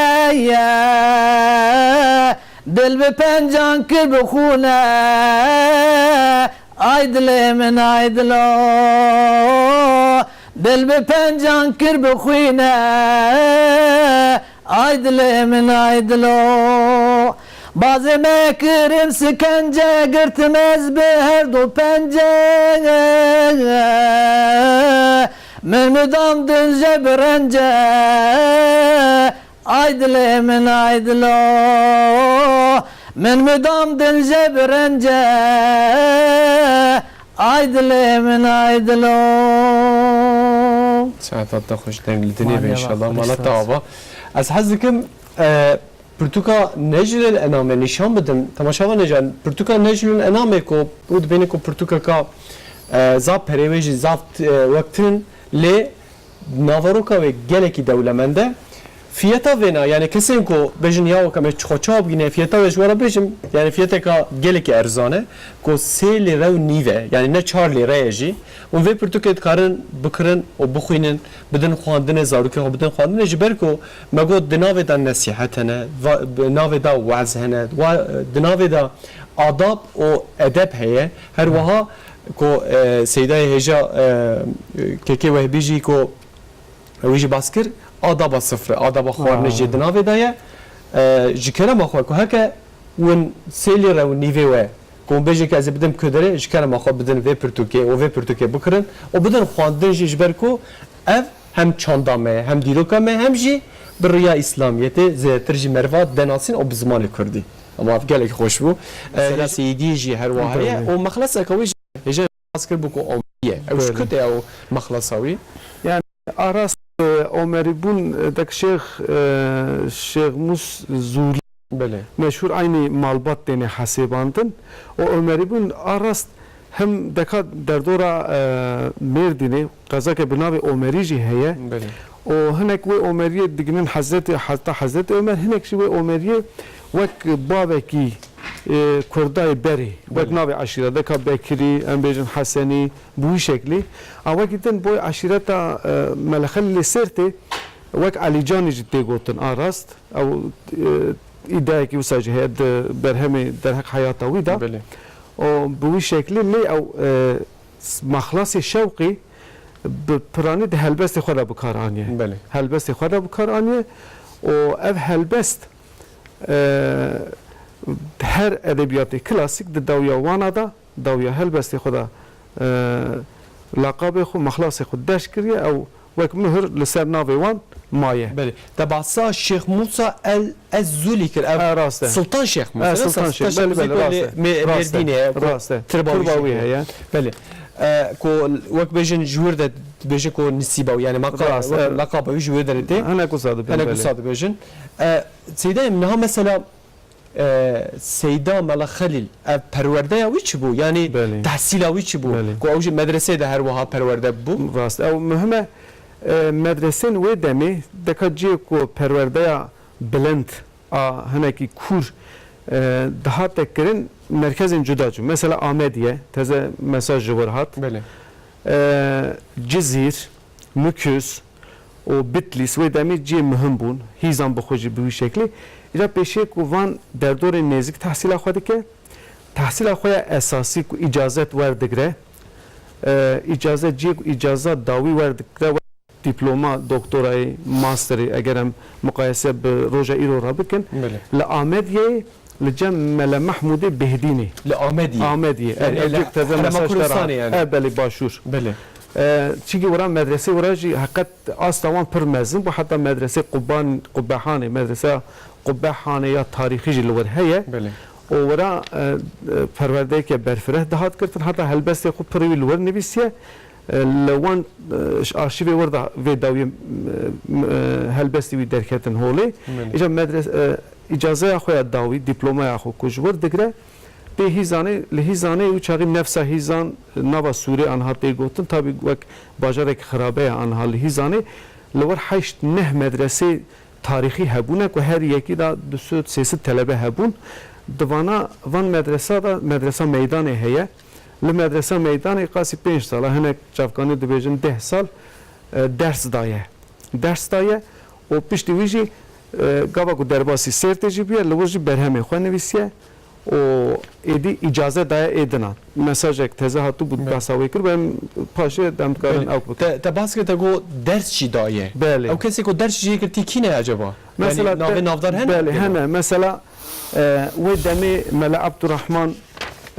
ye. Dil bi pencan kir bi xûne, ay dilê min, ay dilo. Dil bi pencan kir bi xwîne, ay dilê min, ay dilo. Bazê me kirin sikence, girtim ez bi her du pence. Min midam dilje bi rence, ay dilê min, ay dilo. Min midam dilje bi rence, ay dilê min, ay dilo. Saeta te xweş, deng li dinê be înşallah. Mala te ava. Ez hez dikim, e, pirtûka Neclül Enamê nîşan bidim. Temaşevanê can, pirtûka Neclül Enamê ku û dibêne ku pirtûkeka, e, zaf perê wê jî zaf, e, wek tinin, lê naveroka wê gelekî dewlemend e. Fiyeta vêna, yani kesên ku bêjin ya weke me çi xwe çawa bigihîne, fiyeta wê ji we re bêjim, yani fiyeteka gelekî erzan e, ku sê lîre û nîv e, yani ne çar lîre ye jî. Hûn vê pirtûkê dikarin bikirin û bixwînin, bidin xwendinê, zarokê xwe bidin xwendinê, ji ber ku me got di navê de nesîhet hene, va-, bi navê de wez hene, wa-, di navê de adab û edeb heye. Her wiha ku, e, Seydayê hêja, e, Kekê Wehbî jî ku Wî jî bas kir, adaba sifre, adaba xwarinê jî di navê de ye. E, ji kerema xwe ku heke win sê lîre û nîvê we, ku hûn bêjin ke ez ê bidim kudirê, ji kerema xwe bidin vê pirtûkê û vê pirtûkê bikirin û bidin xwendin jî, ji ber ku ev hem çanda me ye, hem dîroka me, hem jî bi riya Îslamiyetê zêdetir jî meriva denasîn û bi zimanê kurdî. Ama ev gelek xweş bû. E, Mesela Seyîdî jî her wiha heye. Belê. Û mexleseke wî jî hêja bas kir bû ku Omerî ye. Ew ji Belê. Kutê ew mexlesa wî? Yani Arast, e, Omerîbûn, e, dek Şêx, e, Şêx Mûs Zûlî Belê. Meşhûr eynî malbat têne hesêbandin. Û Omerîbûn Arast him deka derdora, e, Mêrdînê, qezake bi navê Omerî jî heye. Belê. Û hinek wê Omeriyê diginin Hezretî, heta Hezretî Omer, hinek jî wê Omeriyê wek bavekî, e, Kurdayê berê, wek Belê. Navê eşîre, deka Bekirî, em bêjin Hesenî, bi wî şeklî. A wekî din boy eşîreta, e, Melexelî lê Sêrtê wek Elîcanî jî tê gotin a rast. Ew, e, îdiayekî wisa jî heye di berhemê derheq heyata wî de. Belê. Û bi wî şeklî lê ew, e, s-, Mexlasê Şewqî bi piranî di helbestê xwe de bi kar aniye. Belê. Helbestê xwe de bi kar aniye û ev helbest, e, her edebiyatê klasîk di dawiya wana de dawiya helbestê xwe de, e, laqabê xwe, mexlasê xwe derc kiriye, ew wek muhir li ser navê wan maye. Belê. Te behsa Şêx Mûsa El Ez Zûlî kir. Ev E, rast e. Sultan Şêx Mûsa, E, Sultan Sultan Şêx, Şêx belê, Mûsa belê, ku rast e. Lê Me-, Rast e. Mêrdînê ye, ku Rast e. Tirba Tirba wî wî jî heye. Belê. E, ku wek bêjin ji wir de dibêjin ku nisîba wî, yani maka-, Rast, wek e. Laqaba wî ji wir derê tê. Hinek wisa dibin, Hinek belê. Wisa dibêjin. E, Seyda em niha mesela E, Seyda Mela Xelîl, ev perwerdeya wî çi bû? Yanî Belê. Tehsîla wî çi bû? Belê. Ku ew jî medreseyê de her wiha perwerde bû. Rast, ew muhim e. E, medresên wê demê deka cihê ku perwerdeya bilind a hinekî kûr, e, dihate kirin, merkezên cuda cû. Mesela Amediye, teze mesaj ji wir hat. Belê. E, Cizîr, Mukuz, û Bitlîs wê demê cihê muhim bûn, hîzan bi xwe jî bi wî şeklî. Îca pêşiyê ku van derdorê nêzik tehsîla xwe dike, tehsîla xwe ya esasî ku îcazet werdigre, e, îcazet cihê ku îcaza dawî werdigre, wek dîploma doktorayê, masterê, eger em muqayese bi roja îro re bikin, Belê. Li Amediyeyê li cem Mele Mehmûdê Bêhdînê. Li Amediyê. Amediyê. Yani Ev li cik teze Herêma mesaj te ra. Kurdistanê yani. E, belê, başûr. Belê. E, çinkî wira medresê wira jî heqet asta wan pir mezin bû, heta medresê Quban-, Qubehanê, medreseya Qubehanê ya tarîxî jî li wir heye. Belê. Û wira, e, e, perwerdeyeke berfireh dihat girtin, heta helbestê xwe pir wî li wir nivîsiye. E, li wan, e, ji arşîvê wir de vê dawiyê, e, e, helbestî wî derketin holê. Belê. Îca medres-, e, îcazeya xwe ya dawî, dîplomaya xwe ku ji wir digre, tê hîzanê, li hîzanê û çaxî nefsa hîzan, nava Sûrê anha tê gotin, tabî wek bajarek xirabe ye anha li hîzanê. Li wir heşt neh medresê tarîxî hebûne ku her yekî de du sed sê sed telebe hebûn. Di vana van medresa de medresa meydanê heye. Li medresa meydanê qasî pênc sala, hinek çavkanî dibêjin deh sal, e, ders daye. Ders daye û piştî wî jî, e, gava ku derbasî Sêrtê jî bûye, li wir jî berhemê xwe nivîsiye û êdî îcaze daye êdina. Mesajek teze hatibû, Belê. Behsa wê kir, em paşê dem dikarin Belê. Ew bikin. Te, te bas kir, te got ders jî daye. Belê. Ew kesê ku ders jî kir, tî kî ne acaba? Mesela Yani navê te-, navdar hene? Belê, Belê. Hene. Mesela, e, wê demê Mele Abdurrahman,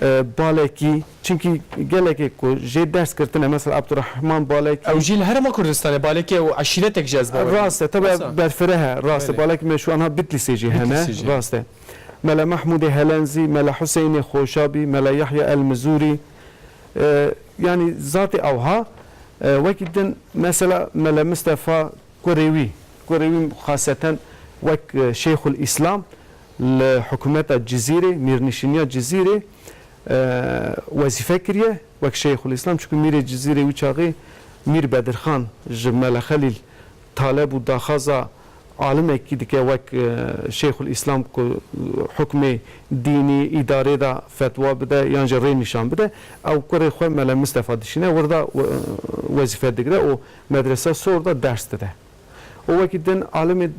e, Balekî, çimkî gelekê ku jê ders girtine, mesela Abdurrahman Balekî. Ew jî li Herêma Kurdistanê, Balekî ew eşîretek jî ez bawer Rast e, tabi Rast e. Berfireh e, rast e. Belê. Balekî meşhûr anha Bitlîsê jî hene, Bitlîsê jî. Rast e. Mele Mehmûdê Helenzî, Mele Huseynê Xoşabî, Mele Yahya El Mizûrî. E, yanî zatê ewha, e, wekî din mesela Mele Mistefa Kurê wî, kurê wî xaseten wek, e, Şeyxul Îslam li hikûmeta Cizîrê, mîrnişîniya Cizîrê, e, wezîfe kiriye wek Şeyxul Îslam, çunku mîrê Cizîrê wî çaxê Mîr Bedirxan ji Mele Xelîl taleb û daxwaza alimekî dike wek, e, Şeyxul Îslam ku hukmê dînî, îdarê de fetwa bide yan jî rê nîşan bide, ew kurê xwe Mele Mistefa dişîne, wir de we-, wezîfe digire û medrese sor de ders dide. Û wekî din alimê, e,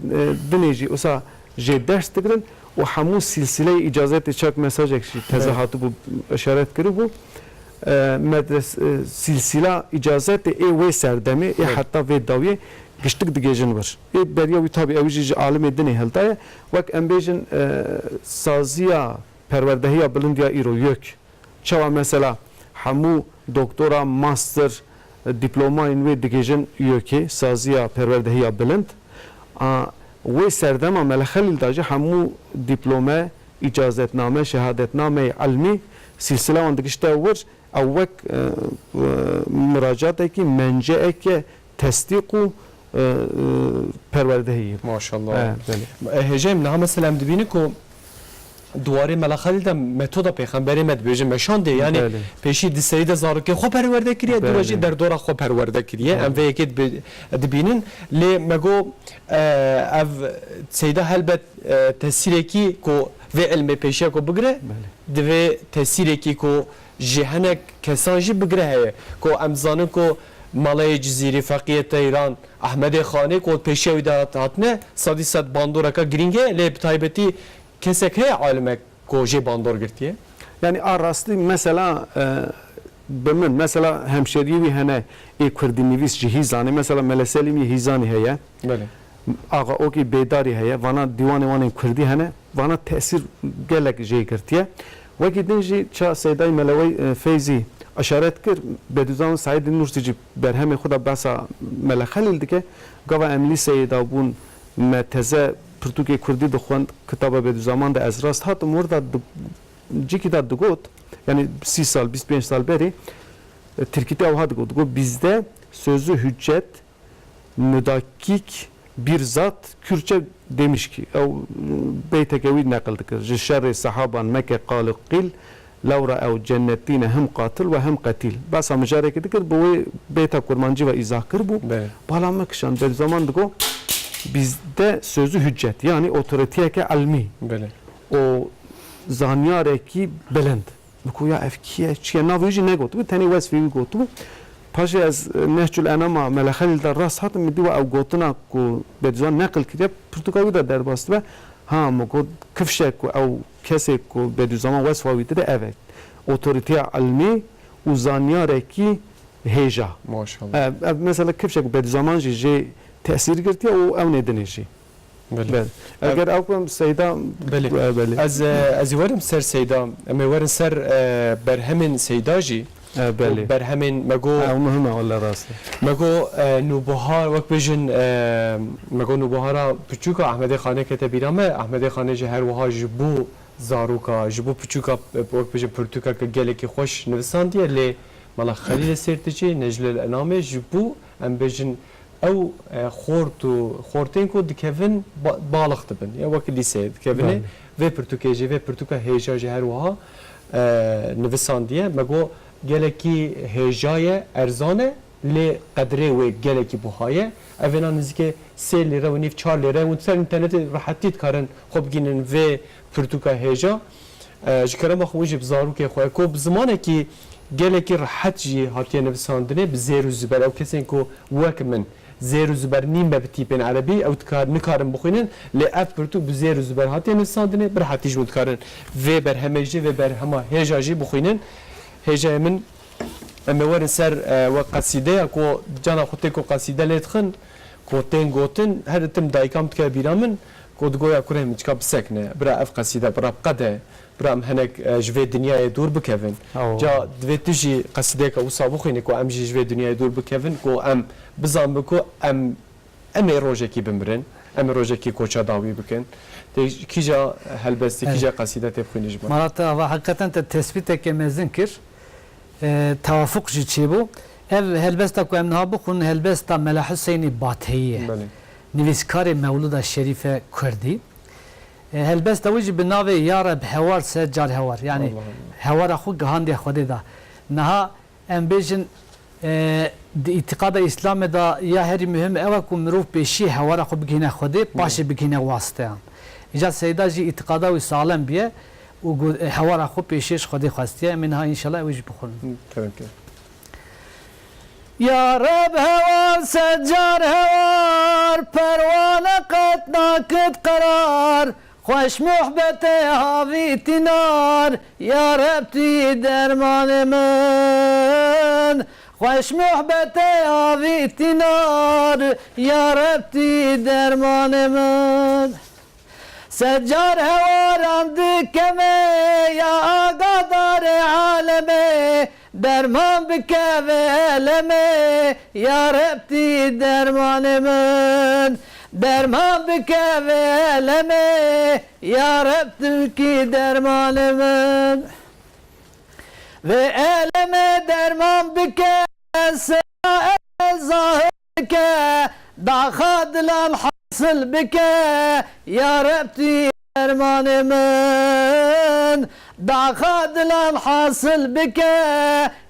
dinê jî wisa jê ders digirin û hemû sîlsîleyê îcazetê çak mesajek jî teze Evet. hatibû, işaret kiribû. E, medres-, e, sîlsîla îcazetê ê wê serdemê, ê Evet. heta vê dawiyê giştik digêjin wir. Ê beriya wî tabî ew jî ji alimê dinê hildaye. Wek em bêjin, e, saziya perwerdehiya bilind ya îro, YÖK. Çawa mesela hemû doktora, master, e, dîplomayên wê digêjin YÖKê, saziya perwerdehiya bilind. A, wê serdema Mele Xelîl de jî hemû dîplome, îcazetname, şehadetnameyê ilmî, sîlsila wan digişte wir, ew wek, e, e, muracatekî, menceeke tesdîq û, e, e, perwerdehî ye. Maşallah. E, belê. E, hêjayê min, niha mesela em dibînin ku di warê Mela Xelîl de metoda pêxemberê me dibêjin, me şandê. Yanî Belê. pêşî di serî de zarokê xwe perwerde kiriye, dû re jî Belê. derdora xwe perwerde kiriye. Belê. Em vê yekê dibi-, dibînin. Lê me got, e, ev seyda helbet, e, tesîrekî ku vê ilmê pêşiya ku bigire, Belê. divê tesîrekî ku ji hinek kesan jî bigire heye. Ku em zanin ku Malayê Cizîrî, Feqiyê Teyran, Ehmedê Xanê ku pêşiya wî de hat-, hatine, sedî sed bandoreka girîng e, lê bi taybetî kesek heye alimek ku jê bandor girtiye? Yanî a rastî mesela, e, bi min, mesela hemşeriyê wî hene ê kurdînivîs ji Hîzanê, mesela Mele Selîmî Hîzanî heye, Belê. Axa Okî Bêdarî heye, vana dîwanê wan ên kurdî hene, vana tesîr gelek jê girtiye. Wekî din jî ça Seydayî Melewey, e, Feyzî işaret kir, Bedûzaman Seîdî Nûrsî jî berhemê xwe de behsa Mele Xelîl dike. Gava em lîseyê de bûn, me teze pirtûkê kurdî dixwend, kitaba Bedûzaman de ez rast hatim, wir de di-, cîkî de digot, yanî sî sal, bîst pênc sal berê, e, tirkî te ew ha digot, digot, "Bizde sözü hüccet, müdakik bir zat, Kürtçe demiş ki." Ew beyteke wî neqil dikir. "Ji şerê sehaban meke qal û qîl, lewra ew cennettî ne hem qatil ve hem qetîl." Behsa mijarekê dikir, bi wê beyta kurmancî ve îzah kiribû. Belê. Bala me kişand, Bedûzaman digot, "Bizde sözü hüccet." Yanî otoriteyeke ilmî. Belê. O zanyarekî bilind. Min got, "Ya ev kî ye, çi ye?" Navê wî jî negotibû, tenê wesfê wî gotibû. Paşê ez, e, Nehcul Enama Mele Xelîl de rast hatim, min dî we ew gotina ku Bedûzaman neqil kiriye, pirtûka wî de derbas dibe. Ha, min got, kifşek ku ew kesê ku Bedûzaman wesfa wî dide, ev e. Otorîteya ilmî û zanyarekî hêja. Maşallah. Ev, ev mesela kifşek ku Bedûzaman jî jê tesîr girtiye û ew nê dinê jî. Belê. Belê. Ev Eger ew ku em Seyda Belê. e, belê. Ez, e, ez ê werim ser Seyda. Em ê werin ser, e, berhemên Seyda jî. E, belê. Û berhemên me got, Ew muhim e, wele rast e. me got, e, Nûbihar, wek bêjin, e, me got Nûbihara piçûka Ehmedê Xanê kete bîra me. Ehmedê Xanê jî her wiha ji bo zaroka, ji bo piçûka, e, wek bêjin pirtûkeke gelekî xweş nivisandiye, lê Mela Xelîlê Sêrtîçê, Neclul Enamê ji bo, em bêjin, ew, e, xort û xortên ku dikevin ba-, balix dibin. Ya wek lîseyê dikevine, Belê. vê pirtûkê jî, vê pirtûka hêja jî her wiha, e, nivisandiye. Me got gelekî hêja ye, erzan e, lê qedrê wê gelekî buha ye. Ev êna nizîkê sê lîre û nîv, çar lîre, hûn ser înternetê rehetî dikarin xwe bigihînin vê pirtûka hêja. E, ji kerema xwe wî jî bi zarokê xwe, ku bi zimanekî gelekî rehet jî hatiye nivisandinê, bi zêr û ziber. Ew kesên ku wek min zêr û ziber nîn be bi tîpên erebî, ew dikar-, nikarin bixwînin, lê ev pirtûk bi zêr û ziber hatiye nivisandinê, bi rehetî jî hûn dikarin vê berhemê jî, vê berhema hêja jî bixwînin. Hêjayê min, em ê werin ser, e, we qesîdeya ku cana xwe tê ku qesîde lê dixin, ku tên gotin, her tim dayikam dike bîra min, ku digoya kurê min çika bisekine, bira ev qesîde bira biqede, bira em hinek, e, ji vê dinyayê dûr bikevin. Aw. Ca divê tu jî qesîdeyeke wisa bixwînî ku em jî ji vê dinyayê dûr bikevin, ku em bizanbin ku em, em ê rojekî bimirin, em ê rojekî koça dawî bikin. Tê kîja helbestê, Evet. kîja qesîde tê bixwînî ji me? Mala te ava heqîqeten te tespîteke mezin kir. E, tewafuq jî çêbû. Ev helbesta ku em niha bixwin, helbesta Mela Huseynî Bateyî ye. Belê. Nivîskarê Mewlûda Şerîfe Kurdî. E, helbesta wî jî bi navê Ya Reb hewar se car hewar. Yanî Allah Allah. hewara xwe gihandiye Xwedê de. Niha em bêjin, e, di îtîqada Îslamê de ya herî muhim ew e ku mirov pêşî hewara xwe bigihîne Xwedê, paşê bigihîne wasiteyan. Îca Seyda jî îtîqada wî salem bûye û got, e, hewara xwe pêşiya ji Xwedê xwestiye. Em ê niha înşallah ew jî bixwin. Kerem ke. Ya Reb hewar sed car hewar, perwane qet nakit qerar, xweş muhbetê havî tînar, ya Reb tu yî dermanê min, Xweş muhbetê avîtînar, ya Reb tî dermanê min. Secar hewaran dikeme, ya agadarê alemê, derman bike vê elemê, ya Reb tî dermanê min. Derman bike vê elemê, ya Reb tu kî dermanê min. Vê elemê derman bike, sira ez zahir bike, daxa dilan hasil bike, ya Reb tu dermanê min. Daxa dilan hasil bike,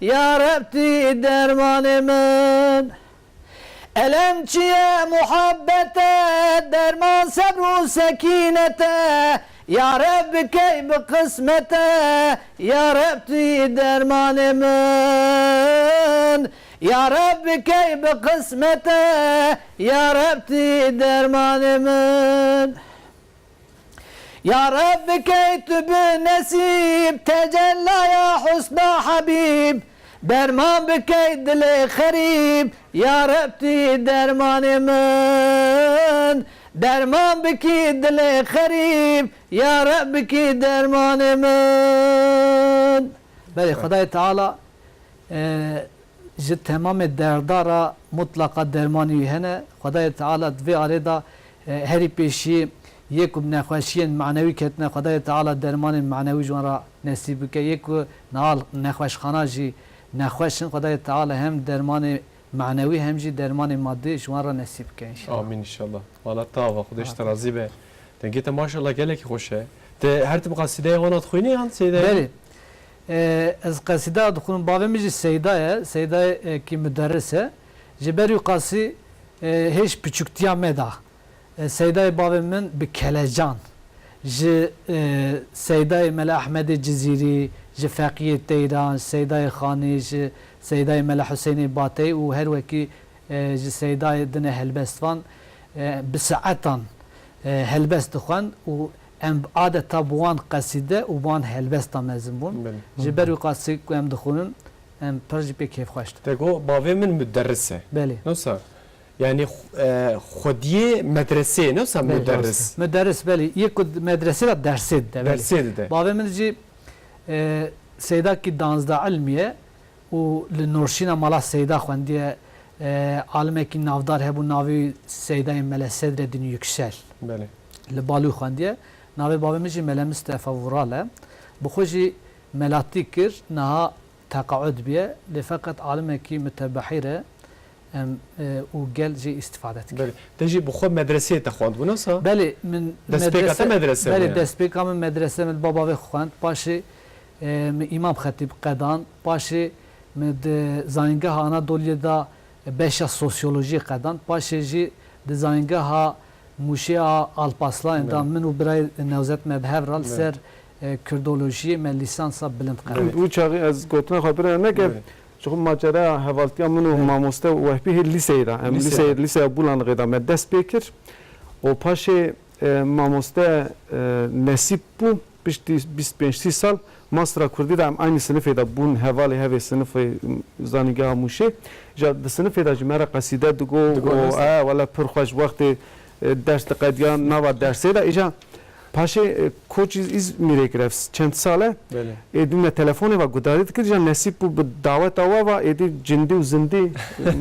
ya Reb tu dermanê min. Elem çi ye muhabbete, derman sebr û sekînete, ya Reb bikey bi qismete, ya Reb tu dermanê min. Ya Reb bikey bi qismete, ya Reb tu dermanê min. Ya Reb bikey tu bi nesîb, tecellaya husna Habîb, derman bikey dilê xerîb, ya Reb tu dermanê min. Derman bikî dilê xerîb, ya Reb bikî dermanê min. Belê, Xwedayê Teala, e, ji temamê derda re mutlaqa dermanî wî hene. Xwedayê Teala di vê arê de, e, herî pêşî yê ku bi nexweşiyên manewî ketine, Xwedayê Teala dermanên manewî ji wan re nesîb bike. Yê ku niha nexweşxana jî nexweş in, Xwedayê Teala hem dermanê manewî hem jî dermanê madî ji wan re nesîb bike înşallah. Amîn înşallah. Mala te ava, Xwedê ji te razî be. Dengê te maşallah gelekî xweş e. Te her tim qasîdeya wana dixwînî yan Seydayê? Belê. E, ez qesîdeya dixwînim. Bavê min jî Seyda ye. Seydayê, e, kî muderris e. Ji ber wî qasî, e, hêj piçûktiya me da. E, Seydayê bavê min bi kelecan. Ji, e, Seydayê Mele Ehmedê Cizîrî, ji Feqiyê Teyran, ji Seydayê Xanî, ji Seydayê Mele Huseynê Batey û her wekî, e, ji Seydayê dinê helbestvan, e, bi saetan, e, helbest dixwend û em adeta bi wan qesîde û bi wan helbesta mezin bûn. Belê. Ji ber wî qasî ku em dixwînin, em pir jî pê kêfxweş dibin. Te got bavê min muderris e. Belê. Wisa, yanî xw-, e, xwediyê medreseyê, ne wisa Belê. Muderris. Muderris, belê. Yê ku medresê de dersê dide, belê. Dersê dide. Bavê min jî, e, Seydakî danzda ilmî ye. û li Norşîna Mala Seyda xwendiye, e, alimekî navdar hebû, navê wî Seydayê Mele Sedreddîn Yüksel. Belê. Li bal wî xwendiye. Navê bavê min jî Mele Mistefa Vural e. Bi xwe jî melatî kir, niha teqaud bûye. Lê feqet alimekî mutebehîr e, em, e, û gel jê îstîfade dike. Belê. Te jî bi xwe medreseyê te xwendibû, ne wisa? Belê, min Destpêka te medrese, medrese belê, bûye? Destpêka min medrese, min li bal bavê xwe xwend. Paşê, e, min Îmam Xetîb qedan. Paşê min di Zanîngeha Anadoliyê de beşa sosyolojiyê qedan. Paşê jî di Zanîngeha Mûşê a Alpaslanê de Belê. Min û birayê Newzet me bi hev re li Belê. Ser, e, Kurdolojiyê me lîsansa bilind qedan. Belê. Wî çaxî ez gotina xwe bira neke, Belê. Ji xwe macereya hevaltiya min û Belê. Mamoste Wehbî hê lîseyê de. Em Lîseyê lîseyê, de. Lîseya Bûlan re de me dest pê kir. Û paşê, e, mamoste, e, Nesîb bû, piştî bîst pênc sî sal, mastra kurdî de em aynî sinifê de bûn, hevalê hevê sinifê, m, zanîngeha Mûşê. Ja di sinifê de ji me re qesîde digo, Digo, û, ne wisa? E, wele pir xweş wextê, e, ders diqediyan nava dersê de. Îja paşê, e, koçî Îzmîrê kir, ev çend sal e. Belê. Êdî me telefonê ve gudarî dikir, ja Nesîb bû bi daweta we ve, êdî cindî û zindî,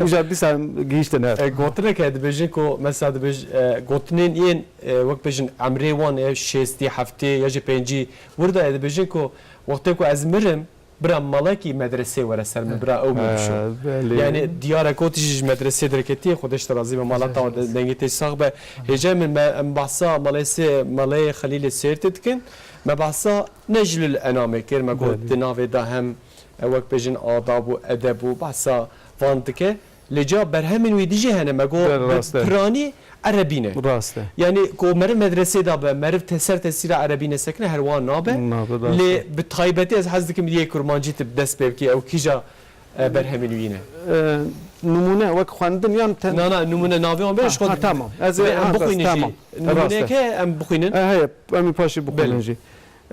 îja dîsa gihîştin hev. E, gotinek e, dibêjin ku, mesela dibêj-, e, gotinên yên e, wek bêjin emrê wan e şêstî, heftê ya jî pêncî. Wirda e dibêjin ku wextê ku ez mirim, bira malekî medresê were ser min, bira ew min bişo. Ha, belê. Yani diyare ku tijî ji medresê derketiye, Xwedê ji te razî be, mala te de-, dengê te sax be. Hêja min me, em behsa malê sê, malê Xelîlê Sêrtê dikin. Me behsa Neclül Enamê kir, me got Belê. Di navê de hem, e, wek bêjin adab û edeb û behsa van dike. Lê ca berhemên wî dijî hene, me got Ber-, bi rast e. Piranî erebî ne. Rast e. Yani ku meriv medresê de be, meriv te-, ser tesîra erebî nesekine, her wan nabe. Nabe, rast e. Lê bi taybetî ez hez dikim yê kurmancî tu bi dest pê bikî, ew kîja, e, berhemên wî ne? E, nimûne wek xwendin yan ten- Na, na, nimûne navê wan bêje, Ha, ji xwe ha, di-, tamam. Ez dibê ê, em ha, bixwînin tamam. Jî. Rast e. Nimûneyeke em bixwînin. E, heye, em ê paşê bixwînin Belê. Jî.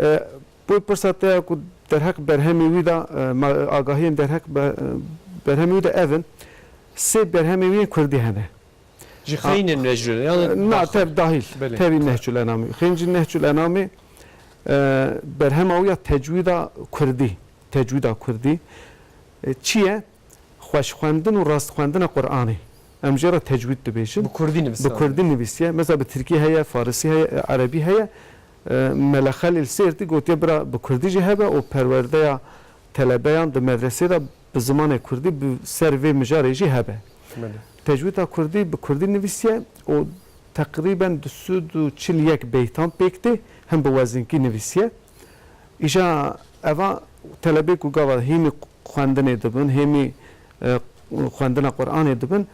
E, Bo pirsa te ya ku derheq berhemê wî de, e, ma-, agahiyên derheq be-, e, Berhemê wî de ev in. Sê berhemê wî yên kurdî hene. Ji xeynên Neclul, yani Na, tev dahil. Belê. Tevî Nehcul Enamê. Xêncî Nehcul Enamê, e, berhema wî ya tecwîda kurdî. Tecwîda kurdî. E, çi ye? Xweşxwendin û rastxwendina Qur'anê. Em jê re tecwîd dibêjin. Bi kurdî nivîsandin. Bi kurdî nivîsiye. Mesela bi tirkî heye, farisî heye, e, erebî heye. E, Mele Xelîl Sêrtî gotiye bira bi kurdî jî hebe û perwerdeya telebeyan di medresê de bi zimanê kurdî bi ser vê mijarê jî hebe. Belê. Tecwîda kurdî bi kurdî nivîsiye û teqrîben du sed û çil û yek beytan pêk tê, him bi wezinkî nivîsiye. Îja eva telebê ku gava hêmî xwendinê dibin, hêmî, e, xwendina Qur'anê dibin,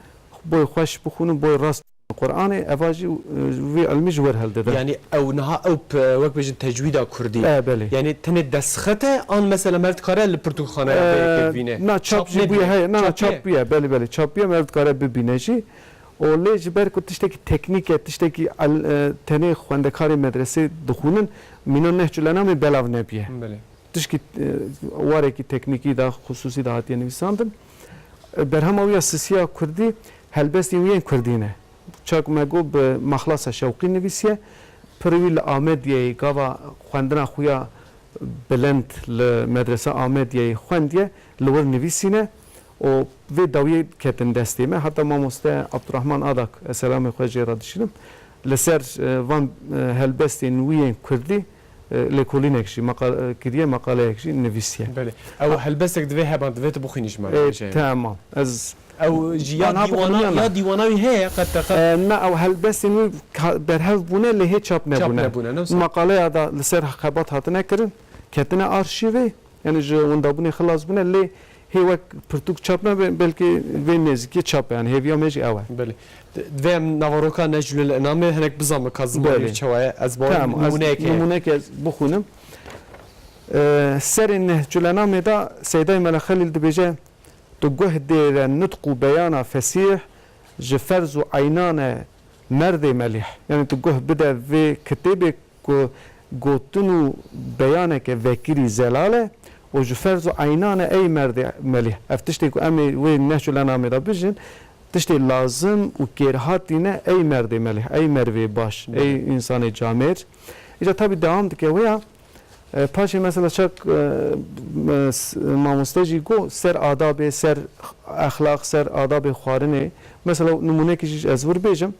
boy xweş bixwînin, boy rast Qur'anê, eva jî, e, vî ilmî ji wir hildide. Yani ew niha ew p-, wek bêjin tecwîda kurdî. E, belê. Yani tenê destxet e, an mesela mer dikare li pirtûkxaneya vê yekê bivîne? Na, çap jî bûye, heye, na, na, çap bûye, belê, belê, çap bûye, mer dikare bibîne jî. Û lê ji ber ku tiştekî teknîk e, tiştekî el-, e, tenê xwendekarê medresê dixwînin, mîna Nehcul Enamê belav nebûye. Belê. Tişkî, e, warekî teknîkî de, xusûsî de hatiye nivîsandin. E, berhema wî ya sisiya kurdî, helbestên wî yên kurdî ne. Çak me got bi Maxlasa Şewqî nivîsiye. Pirî wî li Amediyeyê gava xwendina xwe ya bilind li medresa Amediyeyê xwendiye, li wir nivîsîne û vê dawiyê ketin destê me. Heta mamoste Abdurrahman Adak, ez selamê xwe jê re dişînim, li ser, e, van, e, helbestên wî yên kurdî, e, lêkolînek jî, meqa-, e, kiriye, meqaleyek jî nivîsiye. Belê. Ew helbestek divê heba, divê tu bixwînî ji me re, E, bêje. Tamam. Ez Ew jî ya Ana dîwana, bixwîniya me. Ya dîwana wî heye, qet te qet. E, na, ew helbestên wî ka-, berhev bûne, lê hê çap Çap nebûne. Nebûne, ne wisa? Meqaleya da li ser xebat hatine kirin, ketine arşîvê, yani ji windabûnê xilas bûne, lê hê wek pirtûk çap nebe, belkî vê nêzîkî çap e, yani hêviya me jî ew e. Belê. Di-, divê em naveroka Neclul Enamê hinek bizanme ka zimanê Belê. Çawa ye, ez bawer Tamam, ez nimûneyek heye. Nimûneyek ez bixwînim. E, serê Nehcul Enamê de Seydayê Mele Xelîl dibêje, Tu guh dêre nitq û beyana fesîh, ji ferz û eynane merdê melîh. Yani tu guh bide vê kitêbê ku gotin û beyaneke vekirî zelal e û ji ferz û eynane ey merdê melîh. Ev tiştê ku em ê wê Nehcul Enamê de bijin, tiştê lazim û kêrhatî ne ey merdê melîh, ey mervê baş, ey Belê. Însanê camêr. Îca tabî dewam dike wê ya, E, paşê mesela çak, e, e, s-, mamoste jî got, ser adabê, ser exlaq, ser adabê xwarinê. Mesela nimûnekî jî ez wir bêjim.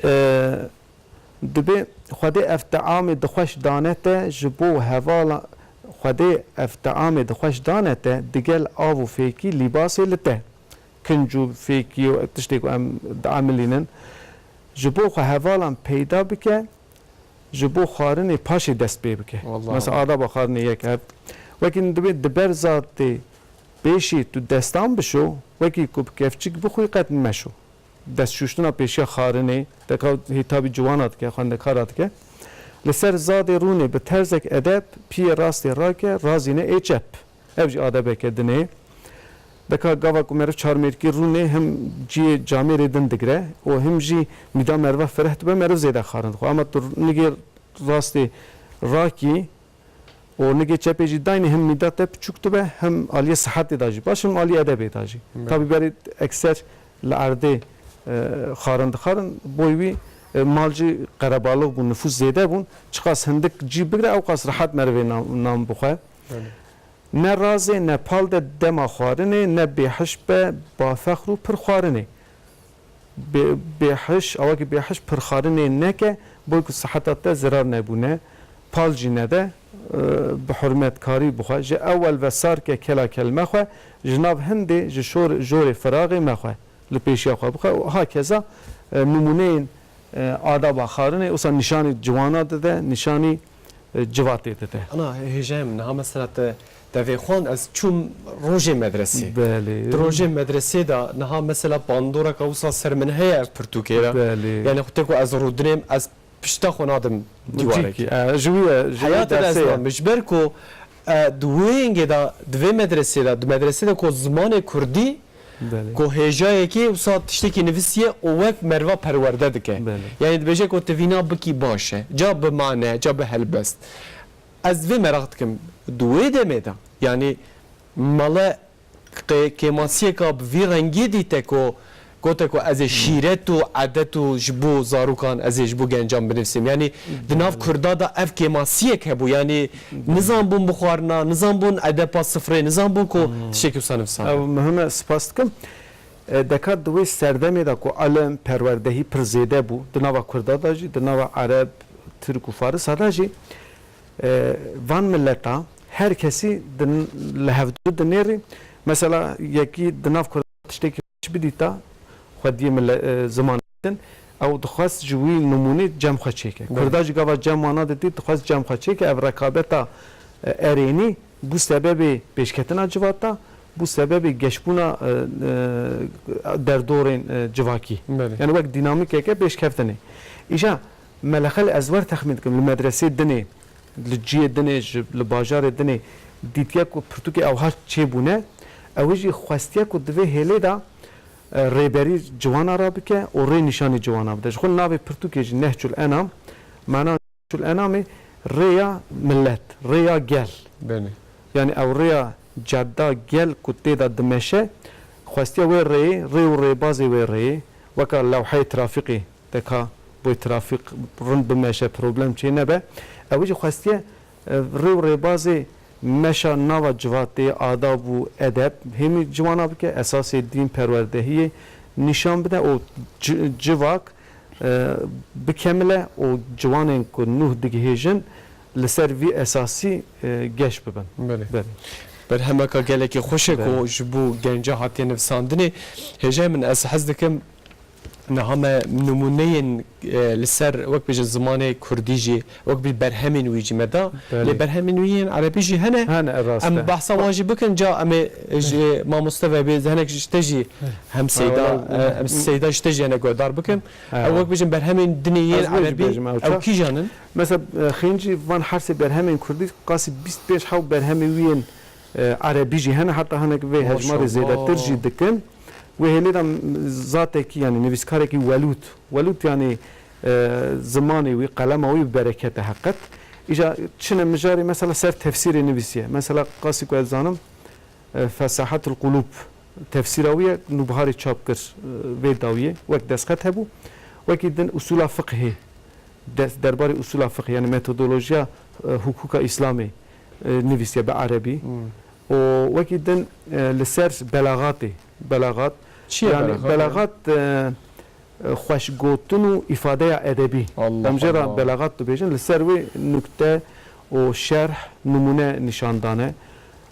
E, dibê Xwedê ev teamê dixweş dane te ji bo hevala, Xwedê ev teamê dixweş dane te digel av û fêkî lîbasê li te. Kinc û fêkî û tiştê ku em diemilînin. Ji bo xwe hevalan peyda bike, ji bo xwarinê paşê dest pê bike. Wallah. Mesela adaba xwarinê yek ev. Wekî dibê di ber zatê pêşî tu destan bişo, wekî ku bi kevçik bixwî qet meşo. Dest şûştina pêşiya xwarinê, deka hîtabî ciwana dike, xwendekara dike. Li ser zadê rûnê bi terzek edeb, piyê rastê rake, razîne ê çep. Ev jî adebeke din e. Deka gava ku meriv çarmêrkî rûnê him ciyê camêrê din digire û him jî mîda meriva fereh dibe, meriv zêde xwarin dixwe. Ama tu nigê rastê rakî û nigê çepê jî daynî him mîda te piçûk dibe, him aliyê sihetê de jî baş, him aliyê edebê de jî. Belê. Tabî berê ekser li erdê, e, xwarin dixwarin, boy wî, e, mal jî qerebalix bûn, nifûs zêde bûn. Çiqas hindik cî bigire, ewqas rehet merivê nam, nam bixwe. Belê. Ne razê ne pal de dema xwarinê, ne bêhiş be bafexr û pir xwarinê. Bê-, bêhiş, awakî bêhiş pir xwarinê neke, boy ku siheta te zerar nebûne, pal jî nede, e, bi hurmetkarî bixwe. Ji ewel ve sar ke kela kel mexwe, ji nav hindê ji şor-, jorê firaxê mexwe. Li pêşiya xwe bixe û hakeza, e, nimûneyên, e, adaba xwarinê, wisa nîşanî ciwana dide, nîşanî, e, civatê dide. Ana hêjayê min, niha mesela te, te vê xwend, ez çûm rojê medresê. Belê. Di rojê medresê de niha mesela bandoreka wisa ser min heye ev pirtûkê de. Belê. Yani xwe tê ku ez rûdinêm, ez pişta xwe nadim dîwarekê. Cîkî, e, ji wî ye, ji wî Heyatê de ez dersê ye. Nadim. Ji ber ku, e, di wê yengê de, di vê medresê de, di medresê de ku zimanê kurdî Belê. Ku hêjayekê wisa tiştekî nivîsiye û wek meriva perwerde dike. Belê. Yani dibêje ku tu vîna bikî baş e. Ca bi mane, ca bi helbest. Ez vê meraq dikim. Di wê demê de, yani mele qê-, kêmasiyeka bi vî rengî dîte ku gote ku ez ê şîret û edet û ji bo zarokan, ez ê ji bo gencan binivîsim. Yanî di nav Kurda de ev kêmasiyek hebû. Yanî nizanbûn bixwarina, nizanbûn edepa sifrê, nizanbûn ku tiştekî wisa nivîsandin. Ew muhim e, spas dikim. E, Descartes di wê serdemê de ku ilim, perwerdehî pir zêde bû, di nava Kurda de jî, di nava Ereb, Tirk û Farisa de jî, e, van mileta her kesî di, li hevdu dinêrî. Mesela yekî di nav Kurda tiştekî xweş bidîta, xwediyê mile-, e, ziman din, ew dixwest ji wî nimûnê cem xwe çêke. Belê. Kurda jî gava cem wana didît, dixwest cem xwe çêke. Ev rekabeta, e, erênî bû sebebê pêşketina civata, bû sebebê geşbûna, e, e, derdorên, e, civakî. Belê. Yani wek dînamîkeke pêşkeftinê. Îja Melexe li ez wer texmîn dikim, li medresê dinê, li ciyê dinê, ji, li bajarê dinê dîtiye ku pirtûkê ewha çêbûne, ew jî xwestiye ku di vê hêlê de, e, rêberî ciwana rabike û rê nîşanî ciwana bide. Ji xwe navê pirtûkê jî Nehcul Enam, mana Nehcul Enamê rêya millet, rêya gel. Belê. Yani ew rêya cadda gel ku tê de dimeşe, xwestiye wê rêyê, rê û rêbazê wê rêyê, weka lewheyê trafîqê, te ka bo trafîk rind bimeşe, problem çê nebe. Ew jî xwestiye, e, rê û rêbazê meşa nava civatê, adab û edeb hêmî ciwana bike, esasê dîn, perwerdehiyê nîşan bide û ci-, civak, e, bikemile û ciwanên ku nûh digihêjin li ser vî esasî, e, geş bibin. Belê. Belê. Berhemeka gelekî xweş e ku Belê. ji bo genca hatiye nivîsandinê. Hêjayê min, ez hez dikim, niha me nimûneyên, e, li ser, wek bêjin, zimanê kurdî jî, wek bî berhemên wî jî me da. Belê. Lê berhemên wî yên erebî jî hene. Hene, rast e. Em behsa wan jî bikin, ca em ê ji mamoste ve bê, hinek ji te jî hem Seyda, Wala, e, em Seyda ji te jî hinek guhdar bikin. Ha. Ew, wek bêjin, berhemên dinê yên Ez wê jî erebî, bêjim, ew ew ça? kîjan in? Mesela, e, xêncî van hersê berhemên kurdî, qasî bîst pênc hew berhemê wî yên, e, erebî jî hene, heta hinek vê hejmarê Maşallah. zêdetir jî dikin. Wê hêlê de zatekî, yanî nivîskarekî welût. Welût yanî, e, zimanê wî, qelema wî bi bereket e heqet. Îja çine mijarê mesela ser tefsîrê nivîsiye. Mesela qasî ku ez zanim, e, Fesahetul Qulub tefsîra wî ye, Nûbiharê çap kir, e, vê dawiyê, wek destxet hebû. Wekî din usûla fiqhê, des-, derbarê usûla fiqhê, yanî metodolojiya, e, hukûka Îslamê, e, nivîsiye bi erebî. Hmm. Û wekî din, e, li ser belaxatê, belaxat, Çi ye yanî belaxat? belaxat, e, e, xweşgotin û îfadeya edebî. Allah Em jê re Allah. belaxat dibêjin, li ser wê nukte û şerh, nimûne nîşan dane.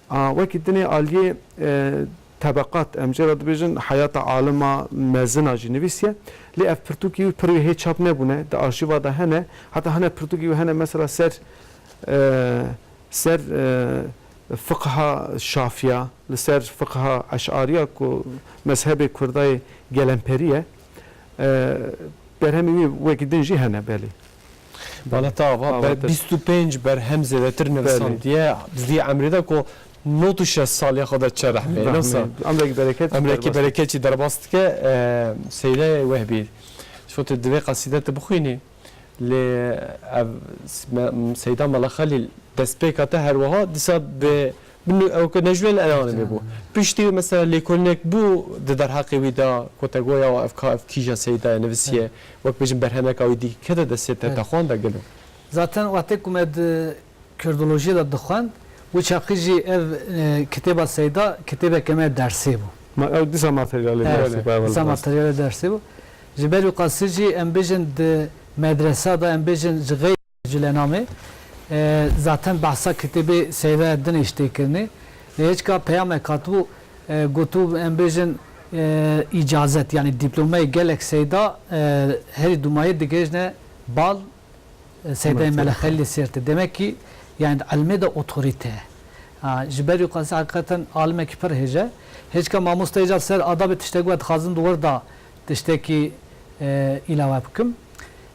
A, wekî dinê aliyê, e, tebeqat, em jê re dibêjin, heyata alima mezin a jî nivîsiye. Lê ev pirtûkî wî pir wê hê çap nebûne, di arşîva de hene. Heta hene pirtûkî wî hene, mesela ser, e, ser, e, fiqha şafiya, li ser fiqha eşariya ku mezhebê Kurdayê gelemperî ye, e, berhemê wî wekî din jî hene, belê. Wala te ava, Ava be-, te- bîst û pênc berhem zêdetir Belê. nivisandiye, di vî emrê de ku nod û şeş saliya xwe de çe rehmê. Rehmê. Nasıl? Emrekî bereket Emrekî derbas. bereket jî derbas dike, e, Seyda Wehbî. Şo tu divê qasîde tu bixwînî. Lê ev s-, me-, Seyda Mela Xelîl destpêka te her wiha dîsa bi, bi nu-, ew ke Neclûl Enamê bû. Piştî mesela lêkolînek bû di derheqê wî de ku te goya ev ka, ev kîja Seyda ye nivîsiye, Evet. wek bêjin berhemeka wî dî kete destê te, Evet. te xwend de gelo. Zaten wextê ku me di Kurdolojiyê de dixwend, wî çaxî jî ev, e, kitêba Seyda, kitêbeke me dersê bû. Ma-, ew dîsa materyalê Evet, dersê bû, ew dîsa rast. materyalê dersê bû. Ji ber wî qasî jî em bêjin di medresa de, em bêjin ji xeyr Nehcul Enamê, e, zaten behsa kitêbê Seyda din ê ji tê kirinê. Lê hêçka peyamek hatibû, e, gotibû em bêjin, e, îcazet, yanî dîplomeyê gelek Seyda, e, herî dûmayê digihêjne bal, e, Seydayê Mela Xelîlê Sêrtê. Demek ki, yani, ilmê de otorîte ye. Ha, ji ber wî qasî heqîqeten alimekî pir hêj e. Hêçka mamoste îcar ser adabê tiştek we dixwazim di wir de tiştekî, e, îlawe bikim.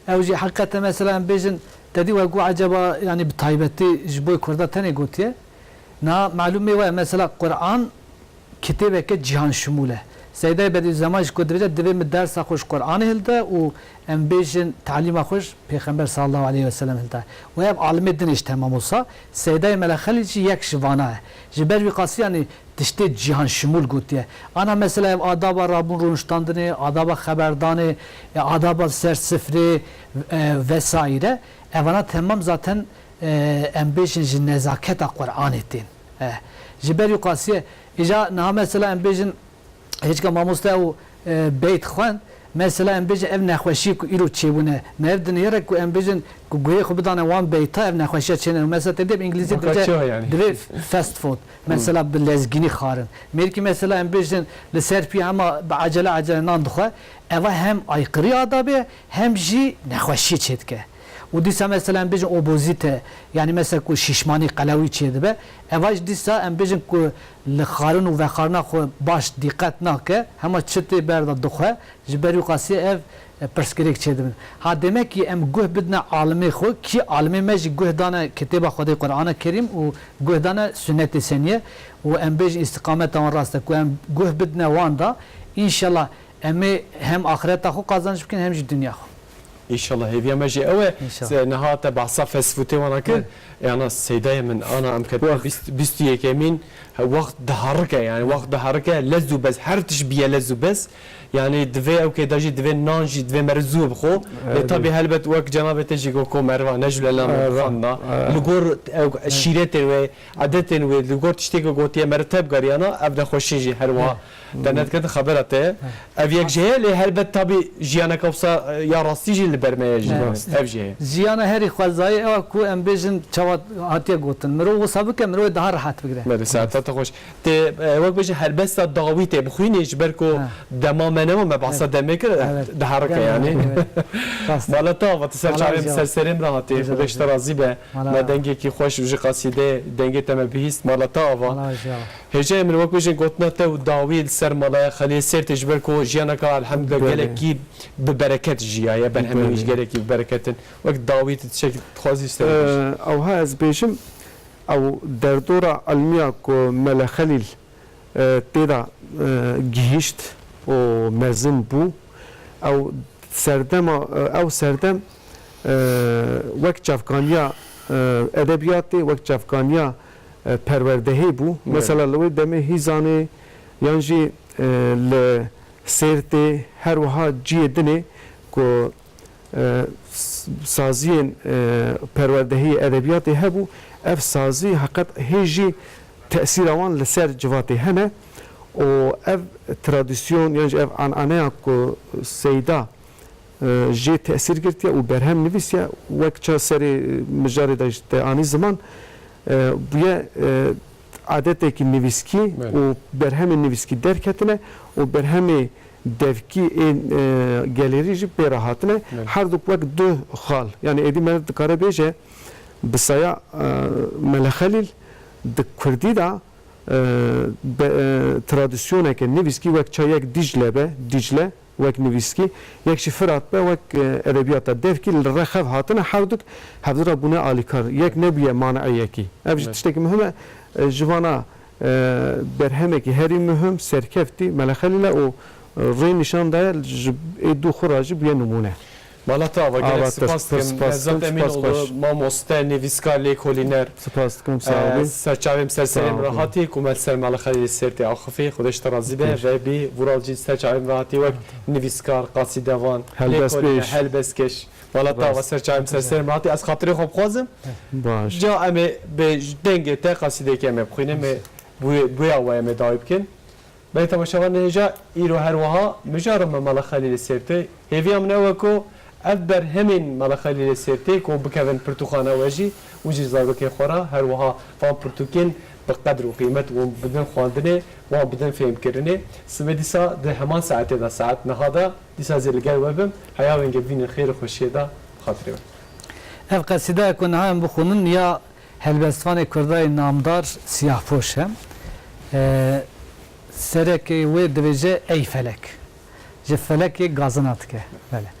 Ew jî heqîqeten mesela em bêjin, te dî we got eceba, yani, bi taybetî ji bo Kurda tenê gotiye. Na, malûmê we, mesela Quran kitêbeke cîhanşimûl e. Seydayê Bedîuzzeman jî ku dibêje, divê min dersa xwe ji Qur'anê hilde û em bêjin talîma xwe ji Pêxember sallallahu aleyhi ve sellem hilde. Û ev alimê din ê ji temam olsa, Seydayê Mele Xelîl jî yek ji vana ye. Ji ber wî qasî, yanî, tiştê cîhanşimûl gotiye. Ana mesela ev adaba rabûn rûniştandinê, adaba xeberdanê, e, adaba ser sifrê, e, vesaire. Evana temam zaten, e, em bêjin ji nezaketa Qur'anê tên. E, ji ber wî qasî ye. Îja niha mesela em bêjin, hêçka mamoste ew, e, beyt xwend, mesela em bêjin ev nexweşiyê ku îro çêbûne, me ev dinêre ku em bêjin ku guhê xwe bidane wan beyta, ev nexweşiya çêne. Mesela tê dê bi îngilîzî Weka dibêje, çi wa yani? Divê fast food. Mesela bi lezgînî xwarin. Mêrkî mesela em bêjin li ser pî hema bi ecele ecele nan dixwe. Eva hem aykırı adabê ye, hem jî nexweşiyê çêdike. Û dîsa mesela em bêjin obozîte, yanî mesela ku şîşmanî, qelewî çêdibe. Eva jî dîsa em bêjin ku li xwarin û vexwarina xwe baş dîqet nake, hema çi tê ber de dixwe, ji ber wî qasî ev, e, pirsgirêk çêdibin. Ha, demek ki em guh bidine alimê xwe, kî alimê me jî guh dane kitêba Xwedê Qur'ana Kerîm û guh dane sünnetê seniyê û em bêjin îstiqameta wan rast e, ku em guh bidine wan da, înşallah em ê hem axireta xwe qazanç bikin, hem jî dinya xwe. Înşallah, hêviya me jî ew e. Înşallah. Se-, niha te behsa fast foodê wana kir. Evet. E, ana Seydayê min, ana em ketine Wext. bîst, bîst û yekemîn, he, wext diherike, yani wext diherike, lez û bez, her tişt biye lez û bez. Yani divê ew kêda jî, divê nan jî, divê meriv zû bixwe. Lê Evet. tabî helbet wek cenabê te jî got ku meriva ne ji lê nan Evet. bixwandina. Evet. Li gor ew şîretê wê, edetên wê, li gor tiştê ku gotiye meriv tê bigeriyana, ev nexweşî jî her wiha. Evet. Te nediketin xebera te ye. Ev yek jê ye, lê helbet tabî jiyaneke wisa, e, ya rastî jî li ber me ye jî. Evet. Ev jê ye. Jiyana herî xwezayî ew e ku em bêjin çawa hatiye gotin. Mirov wisa bike, mirov ê daha rehet bigire. Belê, saeta te xweş. Tê, e, wek bêjin helbesta dawî tê bixwînî, ji ber ku Ha. dema me nema, me behsa Evet. demê kir, Evet. diherike Gel, yani. evet. Rast. Mala te ava, tu ser Mala çavê min, ser serê min re hatî. Xwedê ji te razî be. Mala. Me dengekî xweş û ji qasîdê, dengê te me bihîst. Mala te ava. Mala ji ava. Hêjayê min, wek bêjin gotina te û dawî li ser Malaya Xelîlê Sêrtê, ji ber ku jiyaneka elhamdulillah Belê. gelekî bi bereket jiyaye, berhemên wî Belê. gelekî bi bereket in. Wek dawî tu tiştekî dixwazî ji te bibêjî? Ee, ewha ez bêjim, ew derdora ilmiya ku Mele Xelîl, e, tê de, e, gihîşt û mezin bû, ew serdema, e, ew serdem, e, wek çavkaniya, e, edebiyatê, wek çavkaniya, e, perwerdehê bû. Evet. Mesela li wê demê Hîzanê yan jî, e, li Sêrtê, her wiha cihê dinê ku, e, s-, saziyên, e, perwerdehiyê edebiyatê hebû, ev sazî heqet hê jî tesîra wan li ser civatê hene û ev tradisyon yan jî ev ananeya ku Seyda, e, jê tesîr girtiye û berhem nivîsiye, wek ça serê mijarê de ji te anî ziman, e, bûye, e, adetekî nivîskî Belê. û berhemên nivîskî derketine û berhemê devkî ên, e, gelêrî jî pê re hatine. Belê. Her du wek du xal. Yani êdî meriv dikare bêje, bi saya, e, Mele Xelîl di kurdî de, e, be-, e, tradisyoneke nivîskî wek ça yek Dîcle be, Dîcle, wek nivîskî, yek jî Firat be, wek, e, edebiyata devkî li rexev hatine, her duk hevdira bûne alîkar. Yek nebûye maneê yekî. Ev jî Evet. tiştekî muhim e. E, ji vana, e, berhemekî herî muhim, serkeftî, Mele Xelîl e û, e, rê nîşan daye, ji ê du xwe re jî bûye nimûne. Mala te ava, gelek Ava te spas spas dikim. spas Nevzat dikim, Emînoğlu, spas baş. mamoste, nivîskar, lêkolîner. Spas dikim, sağ Ee, olun. Serçavê min ser serê Sağ min re olun. hatî, ku me li ser Mala Xelîlê Sêrtê axifiye, Xwedê ji te razî be, Pêş. ve bî Vural jî serçavê min re hatî, wek nivîskar, qasîdevan, Helbestpêş. lêkolîne, helbestkeş. Mala te ava, Rast. serçavê min ser serê min re hatî, ez xatirê xwe bixwazim. Baş. Ca em ê bi dengê te qasîdeyekê em ê bixwînin, em ê bûye, bûya we em ê dawî bikin. Belê temaşevanên hêja, îro her wiha mijara me Mala Xelîlê Sêrtê. Hêviya min ew e ku ev berhemên Mala Xelîlê Sêrtê ku bikevin pirtûkxana we jî, hûn jî zarokên xwe re her wiha van pirtûkên bi qedr û qîmet wan bidin xwendinê, wan bidin fêhmkirinê. Sibê dîsa di heman saetê de, saet niha de, dîsa zê li gel we bim. Heya wengê bibînin xêr û xweşiyê de, bi xatirê we. Ev qesîdeya ku niha em bixwînin ya helbestvanê Kurdayê namdar Siyahpoş e. E, serekê wê dibêje, Ey felek. Ji felekê gazina dike. Belê.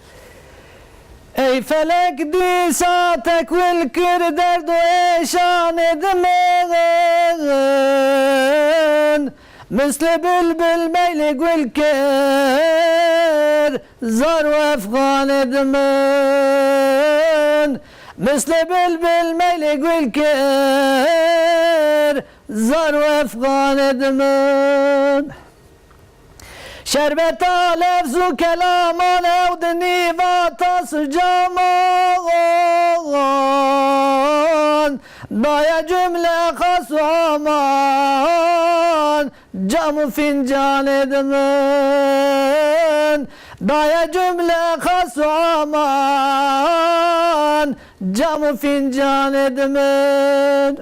Ey felek dîsa tekwil kir derd û êşanê di min. Mislê bilbil meylê gul kir, zar û efxanê di min. Mislê bilbil meylê gul kir, zar û efxanê di min. Şerbeta lefz û kelaman ew di nîva tas û caman daye cumle xas û aman. Cam û fincanê di min daye cumle xas û aman. Cam û fincanê di min.